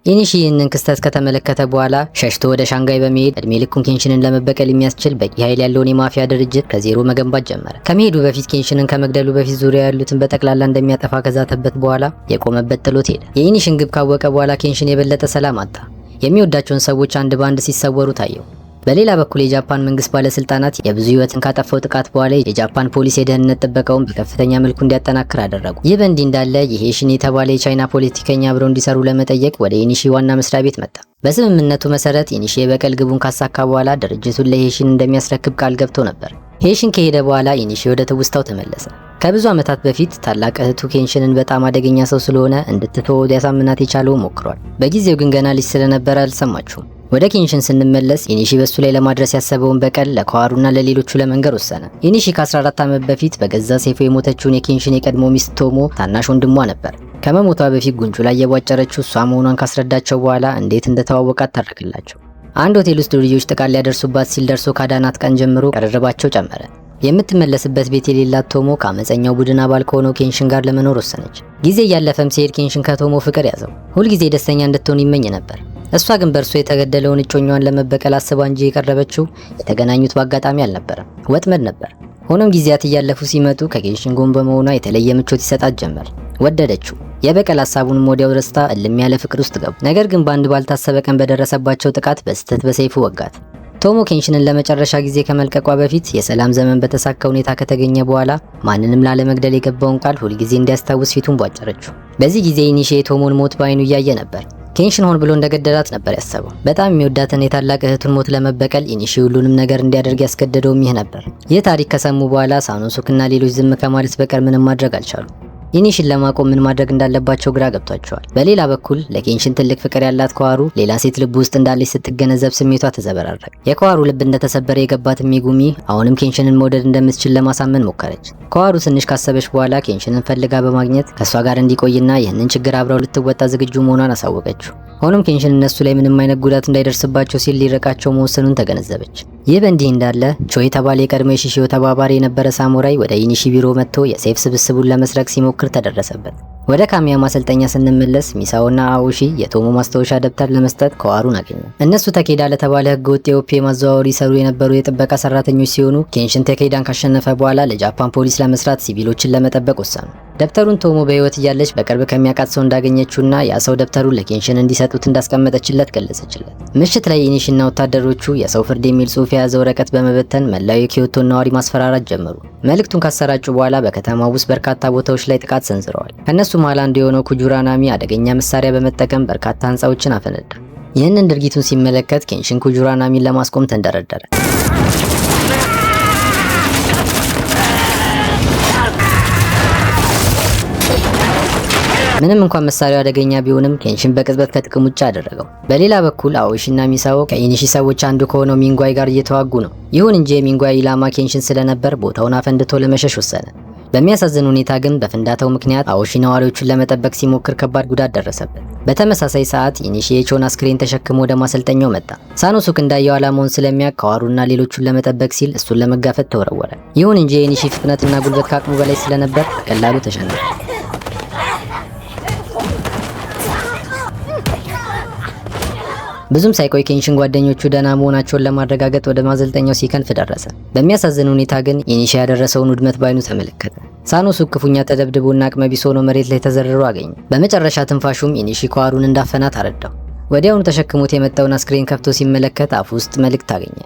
ኢኒሺ ይህንን ክስተት ከተመለከተ በኋላ ሸሽቶ ወደ ሻንጋይ በመሄድ እድሜ ልኩን ኬንሽንን ለመበቀል የሚያስችል በቂ ኃይል ያለውን የማፊያ ድርጅት ከዜሮ መገንባት ጀመረ። ከመሄዱ በፊት ኬንሽንን ከመግደሉ በፊት ዙሪያ ያሉትን በጠቅላላ እንደሚያጠፋ ከዛተበት በኋላ የቆመበት ጥሎት ሄደ። የኢኒሽን ግብ ካወቀ በኋላ ኬንሽን የበለጠ ሰላም አጣ። የሚወዳቸውን ሰዎች አንድ በአንድ ሲሰወሩ ታየው። በሌላ በኩል የጃፓን መንግስት ባለስልጣናት የብዙ ህይወትን ካጠፋው ጥቃት በኋላ የጃፓን ፖሊስ የደህንነት ጥበቃውን በከፍተኛ መልኩ እንዲያጠናክር አደረጉ። ይህ በእንዲህ እንዳለ የሄሽን የተባለ የቻይና ፖለቲከኛ አብረው እንዲሰሩ ለመጠየቅ ወደ ኢኒሺ ዋና መስሪያ ቤት መጣ። በስምምነቱ መሰረት ኢኒሺ የበቀል ግቡን ካሳካ በኋላ ድርጅቱን ለሄሽን እንደሚያስረክብ ቃል ገብቶ ነበር። ሄሽን ከሄደ በኋላ ኢኒሺ ወደ ትውስታው ተመለሰ። ከብዙ ዓመታት በፊት ታላቅ እህቱ ኬንሽንን በጣም አደገኛ ሰው ስለሆነ እንድትተወው ሊያሳምናት የቻለው ሞክሯል። በጊዜው ግን ገና ልጅ ስለነበረ አልሰማችውም። ወደ ኬንሽን ስንመለስ ኢኒሺ በሱ ላይ ለማድረስ ያሰበውን በቀል ለካዋሩና ለሌሎቹ ለመንገር ወሰነ። ኢኒሺ ከ14 ዓመት በፊት በገዛ ሰይፉ የሞተችውን የኬንሽን የቀድሞ ሚስት ቶሞ ታናሽ ወንድሟ ነበር። ከመሞቷ በፊት ጉንጩ ላይ የቧጨረችው እሷ መሆኗን ካስረዳቸው በኋላ እንዴት እንደተዋወቃት ተረከላቸው። አንድ ሆቴል ውስጥ ዱርዬዎች ጥቃት ሊያደርሱባት ሲል ደርሶ ካዳናት ቀን ጀምሮ ቅርርባቸው ጨመረ። የምትመለስበት ቤት የሌላት ቶሞ ከአመፀኛው ቡድን አባል ከሆነው ኬንሽን ጋር ለመኖር ወሰነች። ጊዜ እያለፈም ሲሄድ ኬንሽን ከቶሞ ፍቅር ያዘው። ሁልጊዜ ደስተኛ እንድትሆን ይመኝ ነበር። እሷ ግን በእርሱ የተገደለውን እጮኛዋን ለመበቀል አስባ እንጂ የቀረበችው የተገናኙት በአጋጣሚ አልነበረም፣ ወጥመድ ነበር። ሆኖም ጊዜያት እያለፉ ሲመጡ ከኬንሽን ጎን በመሆኗ የተለየ ምቾት ይሰጣት ጀመር። ወደደችው። የበቀል ሀሳቡንም ወዲያው ረስታ እልም ያለ ፍቅር ውስጥ ገቡ። ነገር ግን በአንድ ባልታሰበ ቀን በደረሰባቸው ጥቃት በስህተት በሰይፉ ወጋት። ቶሞ ኬንሽንን ለመጨረሻ ጊዜ ከመልቀቋ በፊት የሰላም ዘመን በተሳካ ሁኔታ ከተገኘ በኋላ ማንንም ላለመግደል የገባውን ቃል ሁልጊዜ እንዲያስታውስ ፊቱን ቧጨረችው። በዚህ ጊዜ ኢኒሺ የቶሞን ሞት በአይኑ እያየ ነበር። ኬንሽን ሆን ብሎ እንደገደላት ነበር ያሰበው። በጣም የሚወዳትን የታላቅ እህቱን ሞት ለመበቀል ኢኒሺ ሁሉንም ነገር እንዲያደርግ ያስገደደውም ይህ ነበር። ይህ ታሪክ ከሰሙ በኋላ ሳኖሱክና ሌሎች ዝም ከማለት በቀር ምንም ማድረግ አልቻሉም። ኢኒሽን ለማቆም ምን ማድረግ እንዳለባቸው ግራ ገብቷቸዋል። በሌላ በኩል ለኬንሽን ትልቅ ፍቅር ያላት ከዋሩ ሌላ ሴት ልብ ውስጥ እንዳለች ስትገነዘብ ስሜቷ ተዘበራረቀ። የከዋሩ ልብ እንደተሰበረ የገባት ሜጉሚ አሁንም ኬንሽንን መውደድ እንደምትችል ለማሳመን ሞከረች። ከዋሩ ትንሽ ካሰበች በኋላ ኬንሽንን ፈልጋ በማግኘት ከእሷ ጋር እንዲቆይና ይህንን ችግር አብረው ልትወጣ ዝግጁ መሆኗን አሳወቀችው። ሆኖም ኬንሽን እነሱ ላይ ምንም አይነት ጉዳት እንዳይደርስባቸው ሲል ሊርቃቸው መወሰኑን ተገነዘበች። ይህ በእንዲህ እንዳለ ቾ የተባለ የቀድሞ የሺሺዮ ተባባሪ የነበረ ሳሙራይ ወደ ኢኒሺ ቢሮ መጥቶ የሰይፍ ስብስቡን ለመስረቅ ሲሞክር ተደረሰበት። ወደ ካሚያ ማሰልጠኛ ስንመለስ ሚሳኦና አኦሺ የቶሞ ማስታወሻ ደብተር ለመስጠት ከዋሩን አገኙ። እነሱ ተኬዳ ለተባለ ህገወጥ የኦፒየም ማዘዋወር ይሰሩ የነበሩ የጥበቃ ሰራተኞች ሲሆኑ ኬንሽን ተኬዳን ካሸነፈ በኋላ ለጃፓን ፖሊስ ለመስራት ሲቪሎችን ለመጠበቅ ወሰኑ። ደብተሩን ቶሞ በህይወት እያለች በቅርብ ከሚያውቃት ሰው እንዳገኘችውና ያ ሰው ደብተሩን ለኬንሽን እንዲሰጡት እንዳስቀመጠችለት ገለጸችለት። ምሽት ላይ ኢኒሽና ወታደሮቹ የሰው ፍርድ የሚል ጽሑፍ የያዘ ወረቀት በመበተን መላው የኪዮቶን ነዋሪ ማስፈራራት ጀመሩ። መልእክቱን ካሰራጩ በኋላ በከተማው ውስጥ በርካታ ቦታዎች ላይ ጥቃት ሰንዝረዋል። ከእነሱ መሃል አንዱ የሆነው ኩጁራናሚ አደገኛ መሳሪያ በመጠቀም በርካታ ህንፃዎችን አፈነዳ። ይህንን ድርጊቱን ሲመለከት ኬንሽን ኩጁራናሚን ለማስቆም ተንደረደረ። ምንም እንኳን መሳሪያው አደገኛ ቢሆንም ኬንሽን በቅጽበት ከጥቅም ውጭ አደረገው። በሌላ በኩል አኦሺና ሚሳኦ ከኢኒሺ ሰዎች አንዱ ከሆነው ሚንጓይ ጋር እየተዋጉ ነው። ይሁን እንጂ የሚንጓይ ኢላማ ኬንሽን ስለነበር ቦታውን አፈንድቶ ለመሸሽ ወሰነ። በሚያሳዝን ሁኔታ ግን በፍንዳታው ምክንያት አኦሺ ነዋሪዎቹን ለመጠበቅ ሲሞክር ከባድ ጉዳት ደረሰበት። በተመሳሳይ ሰዓት ኢኒሺ የቾን አስክሬን ተሸክሞ ወደ ማሰልጠኛው መጣ። ሳኖሱክ እንዳየው ዓላማውን ስለሚያውቅ ከዋሩና ሌሎቹን ለመጠበቅ ሲል እሱን ለመጋፈጥ ተወረወረ። ይሁን እንጂ የኢኒሺ ፍጥነትና ጉልበት ከአቅሙ በላይ ስለነበር በቀላሉ ተሸነፈ። ብዙም ሳይቆይ ኬንሽን ጓደኞቹ ደህና መሆናቸውን ለማረጋገጥ ወደ ማሰልጠኛው ሲከንፍ ደረሰ። በሚያሳዝን ሁኔታ ግን ኢኒሺ ያደረሰውን ውድመት ባይኑ ተመለከተ። ሳኖሱክ ክፉኛ ተደብድቦና አቅመቢስ ሆኖ መሬት ላይ ተዘርሮ አገኘ። በመጨረሻ ትንፋሹም ኢኒሺ ከዋሩን እንዳፈናት አረዳው። ወዲያውኑ ተሸክሞት የመጣውን አስክሬን ከፍቶ ሲመለከት አፉ ውስጥ መልእክት አገኘ።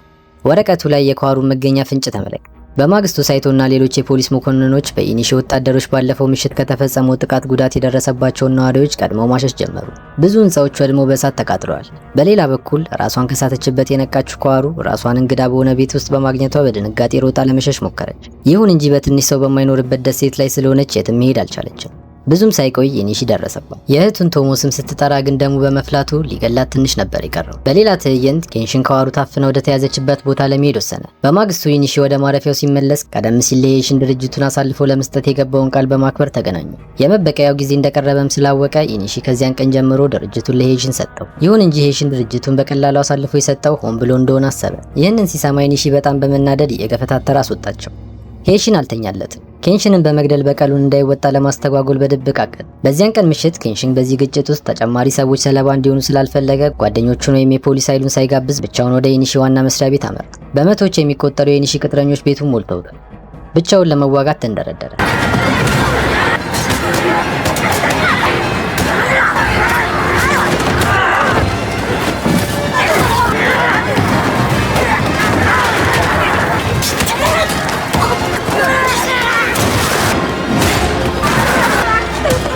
ወረቀቱ ላይ የከዋሩን መገኛ ፍንጭ ተመለከተ። በማግስቱ ሳይቶና ሌሎች የፖሊስ መኮንኖች በኢኒሺ ወታደሮች ባለፈው ምሽት ከተፈጸመው ጥቃት ጉዳት የደረሰባቸውን ነዋሪዎች ቀድመው ማሸሽ ጀመሩ። ብዙ ህንፃዎች ወድመው በእሳት ተቃጥለዋል። በሌላ በኩል ራሷን ከሳተችበት የነቃችው ከዋሩ ራሷን እንግዳ በሆነ ቤት ውስጥ በማግኘቷ በድንጋጤ ሮጣ ለመሸሽ ሞከረች። ይሁን እንጂ በትንሽ ሰው በማይኖርበት ደሴት ላይ ስለሆነች የትም መሄድ አልቻለችም። ብዙም ሳይቆይ ኢኒሺ ደረሰባት። የእህቱን ቶሞ ስም ስትጠራ ግን ደሙ በመፍላቱ ሊገላት ትንሽ ነበር የቀረው። በሌላ ትዕይንት ኬንሽን ከዋሩ ታፍና ወደ ተያዘችበት ቦታ ለመሄድ ወሰነ። በማግስቱ ኢኒሺ ወደ ማረፊያው ሲመለስ ቀደም ሲል ለሄሽን ድርጅቱን አሳልፎ ለመስጠት የገባውን ቃል በማክበር ተገናኙ። የመበቀያው ጊዜ እንደቀረበም ስላወቀ ኢኒሺ ከዚያን ቀን ጀምሮ ድርጅቱን ለሄሽን ሰጠው። ይሁን እንጂ ሄሽን ድርጅቱን በቀላሉ አሳልፎ የሰጠው ሆን ብሎ እንደሆነ አሰበ። ይህንን ሲሰማ ኢኒሺ በጣም በመናደድ እየገፈታተረ አስወጣቸው። ሄሽን አልተኛለትም። ኬንሽንን በመግደል በቀሉን እንዳይወጣ ለማስተጓጎል በድብቅ አቀደ። በዚያን ቀን ምሽት ኬንሽን በዚህ ግጭት ውስጥ ተጨማሪ ሰዎች ሰለባ እንዲሆኑ ስላልፈለገ ጓደኞቹን ወይም የፖሊስ ኃይሉን ሳይጋብዝ ብቻውን ወደ ኢኒሺ ዋና መስሪያ ቤት አመራ። በመቶዎች የሚቆጠሩ የኢኒሺ ቅጥረኞች ቤቱን ሞልተውታል። ብቻውን ለመዋጋት ተንደረደረ።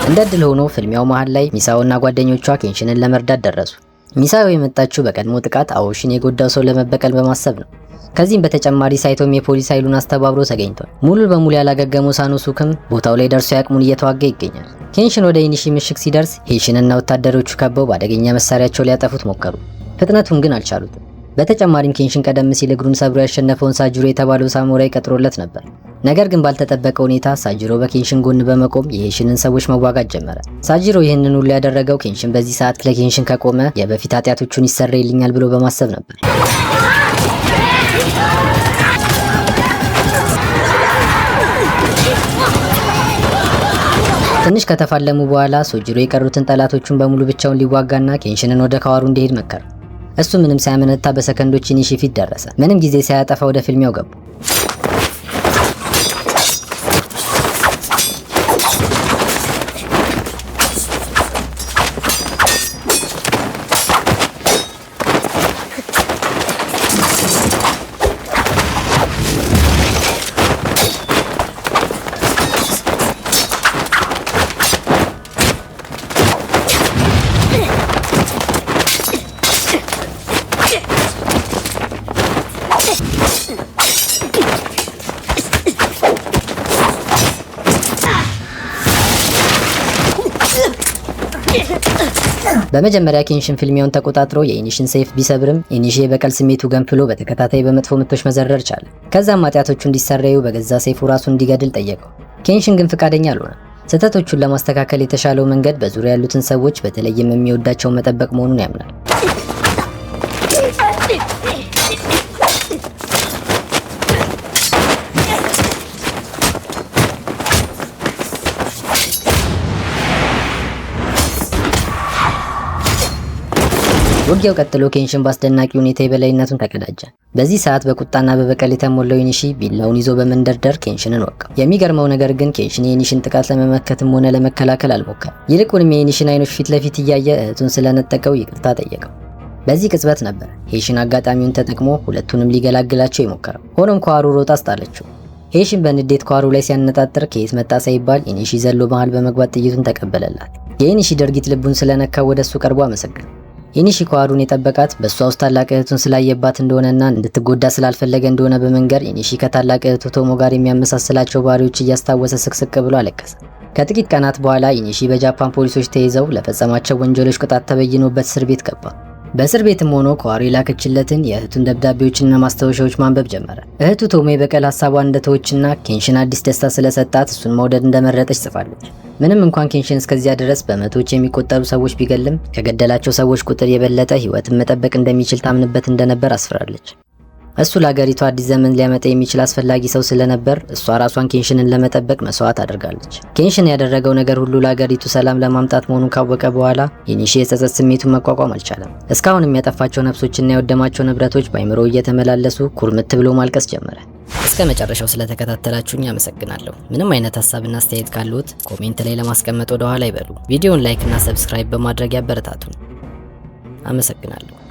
እንደ እድል ሆኖ ፍልሚያው መሃል ላይ ሚሳኦና ጓደኞቿ ኬንሽንን ለመርዳት ደረሱ። ሚሳኦ የመጣችው በቀድሞ ጥቃት አዎሽን የጎዳው ሰው ለመበቀል በማሰብ ነው። ከዚህም በተጨማሪ ሳይቶም የፖሊስ ኃይሉን አስተባብሮ ተገኝቷል። ሙሉ በሙሉ ያላገገመው ሳኖሱክም ቦታው ላይ ደርሶ ያቅሙን እየተዋጋ ይገኛል። ኬንሽን ወደ ኢኒሺ ምሽግ ሲደርስ ሄሽንና ወታደሮቹ ከበው በአደገኛ መሳሪያቸው ሊያጠፉት ሞከሩ። ፍጥነቱን ግን አልቻሉትም። በተጨማሪም ኬንሽን ቀደም ሲል እግሩን ሰብሮ ያሸነፈውን ሳጅሮ የተባለው ሳሙራይ ቀጥሮለት ነበር። ነገር ግን ባልተጠበቀ ሁኔታ ሳጅሮ በኬንሽን ጎን በመቆም የሄሽንን ሰዎች መዋጋት ጀመረ። ሳጅሮ ይህንን ሁሉ ያደረገው ኬንሽን በዚህ ሰዓት ለኬንሽን ከቆመ የበፊት ኃጢአቶቹን ይሰረይልኛል ብሎ በማሰብ ነበር። ትንሽ ከተፋለሙ በኋላ ሶጅሮ የቀሩትን ጠላቶቹን በሙሉ ብቻውን ሊዋጋና ኬንሽንን ወደ ካዋሩ እንዲሄድ መከረ። እሱ ምንም ሳያመነታ በሰከንዶች ኢኒሺ ፊት ደረሰ። ምንም ጊዜ ሳያጠፋ ወደ ፍልሚያው ገቡ። በመጀመሪያ ኬንሽን ፍልሚያውን ተቆጣጥሮ የኢኒሽን ሰይፍ ቢሰብርም ኢኒሺ የበቀል ስሜቱ ገንፍሎ በተከታታይ በመጥፎ ምቶች መዘረር ቻለ። ከዛም ኃጢአቶቹ እንዲሰረዩ በገዛ ሰይፉ ራሱን እንዲገድል ጠየቀው። ኬንሽን ግን ፈቃደኛ አልሆነም። ስህተቶቹን ለማስተካከል የተሻለው መንገድ በዙሪያ ያሉትን ሰዎች በተለይም የሚወዳቸውን መጠበቅ መሆኑን ያምናል። ውጊያው ቀጥሎ ኬንሽን በአስደናቂ ሁኔታ የበላይነቱን ተቀዳጀ። በዚህ ሰዓት በቁጣና በበቀል የተሞላው ኢኒሺ ቢላውን ይዞ በመንደርደር ኬንሽንን ወጋው። የሚገርመው ነገር ግን ኬንሽን የኢኒሽን ጥቃት ለመመከትም ሆነ ለመከላከል አልሞከረም። ይልቁንም የኢኒሽን አይኖች ፊት ለፊት እያየ እህቱን ስለነጠቀው ይቅርታ ጠየቀው። በዚህ ቅጽበት ነበር ሄሽን አጋጣሚውን ተጠቅሞ ሁለቱንም ሊገላግላቸው የሞከረው። ሆኖም ካዋሩ ሮጣ አስጣለችው። ሄሽን በንዴት ካዋሩ ላይ ሲያነጣጥር ከየት መጣ ሳይባል ኢኒሺ ዘሎ መሃል በመግባት ጥይቱን ተቀበለላት። የኢኒሺ ድርጊት ልቡን ስለነካው ወደሱ ቀርቦ አመሰገነ። ኢኒሺ ካዋሩን የጠበቃት በእሷ ውስጥ ታላቅ እህቱን ስላየባት እንደሆነና እንድትጎዳ ስላልፈለገ እንደሆነ በመንገር ኢኒሺ ከታላቅ እህቱ ቶሞ ጋር የሚያመሳስላቸው ባህሪዎች እያስታወሰ ስቅስቅ ብሎ አለቀሰ። ከጥቂት ቀናት በኋላ ኢኒሺ በጃፓን ፖሊሶች ተይዘው ለፈጸማቸው ወንጀሎች ቅጣት ተበይኖበት እስር ቤት ገባ። በእስር ቤትም ሆኖ ካዋሩ የላከችለትን የእህቱን ደብዳቤዎችና ማስታወሻዎች ማንበብ ጀመረ። እህቱ ቶሞ የበቀል ሀሳቧን እንደተወችና ኬንሽን አዲስ ደስታ ስለሰጣት እሱን መውደድ እንደመረጠች ጽፋለች። ምንም እንኳን ኬንሽን እስከዚያ ድረስ በመቶዎች የሚቆጠሩ ሰዎች ቢገልም ከገደላቸው ሰዎች ቁጥር የበለጠ ሕይወትን መጠበቅ እንደሚችል ታምንበት እንደነበር አስፍራለች። እሱ ለሀገሪቱ አዲስ ዘመን ሊያመጣ የሚችል አስፈላጊ ሰው ስለነበር እሷ ራሷን ኬንሽንን ለመጠበቅ መስዋዕት አድርጋለች። ኬንሽን ያደረገው ነገር ሁሉ ለሀገሪቱ ሰላም ለማምጣት መሆኑን ካወቀ በኋላ ኢኒሺ የጸጸት ስሜቱን መቋቋም አልቻለም። እስካሁን የሚያጠፋቸው ነፍሶችና የወደማቸው ንብረቶች በአይምሮው እየተመላለሱ ኩርምት ብሎ ማልቀስ ጀመረ። እስከ መጨረሻው ስለተከታተላችሁኝ አመሰግናለሁ። ምንም አይነት ሀሳብና አስተያየት ካሉት comment ላይ ለማስቀመጥ ወደ ኋላ አይበሉ። ቪዲዮውን like እና subscribe በማድረግ ያበረታቱን። አመሰግናለሁ።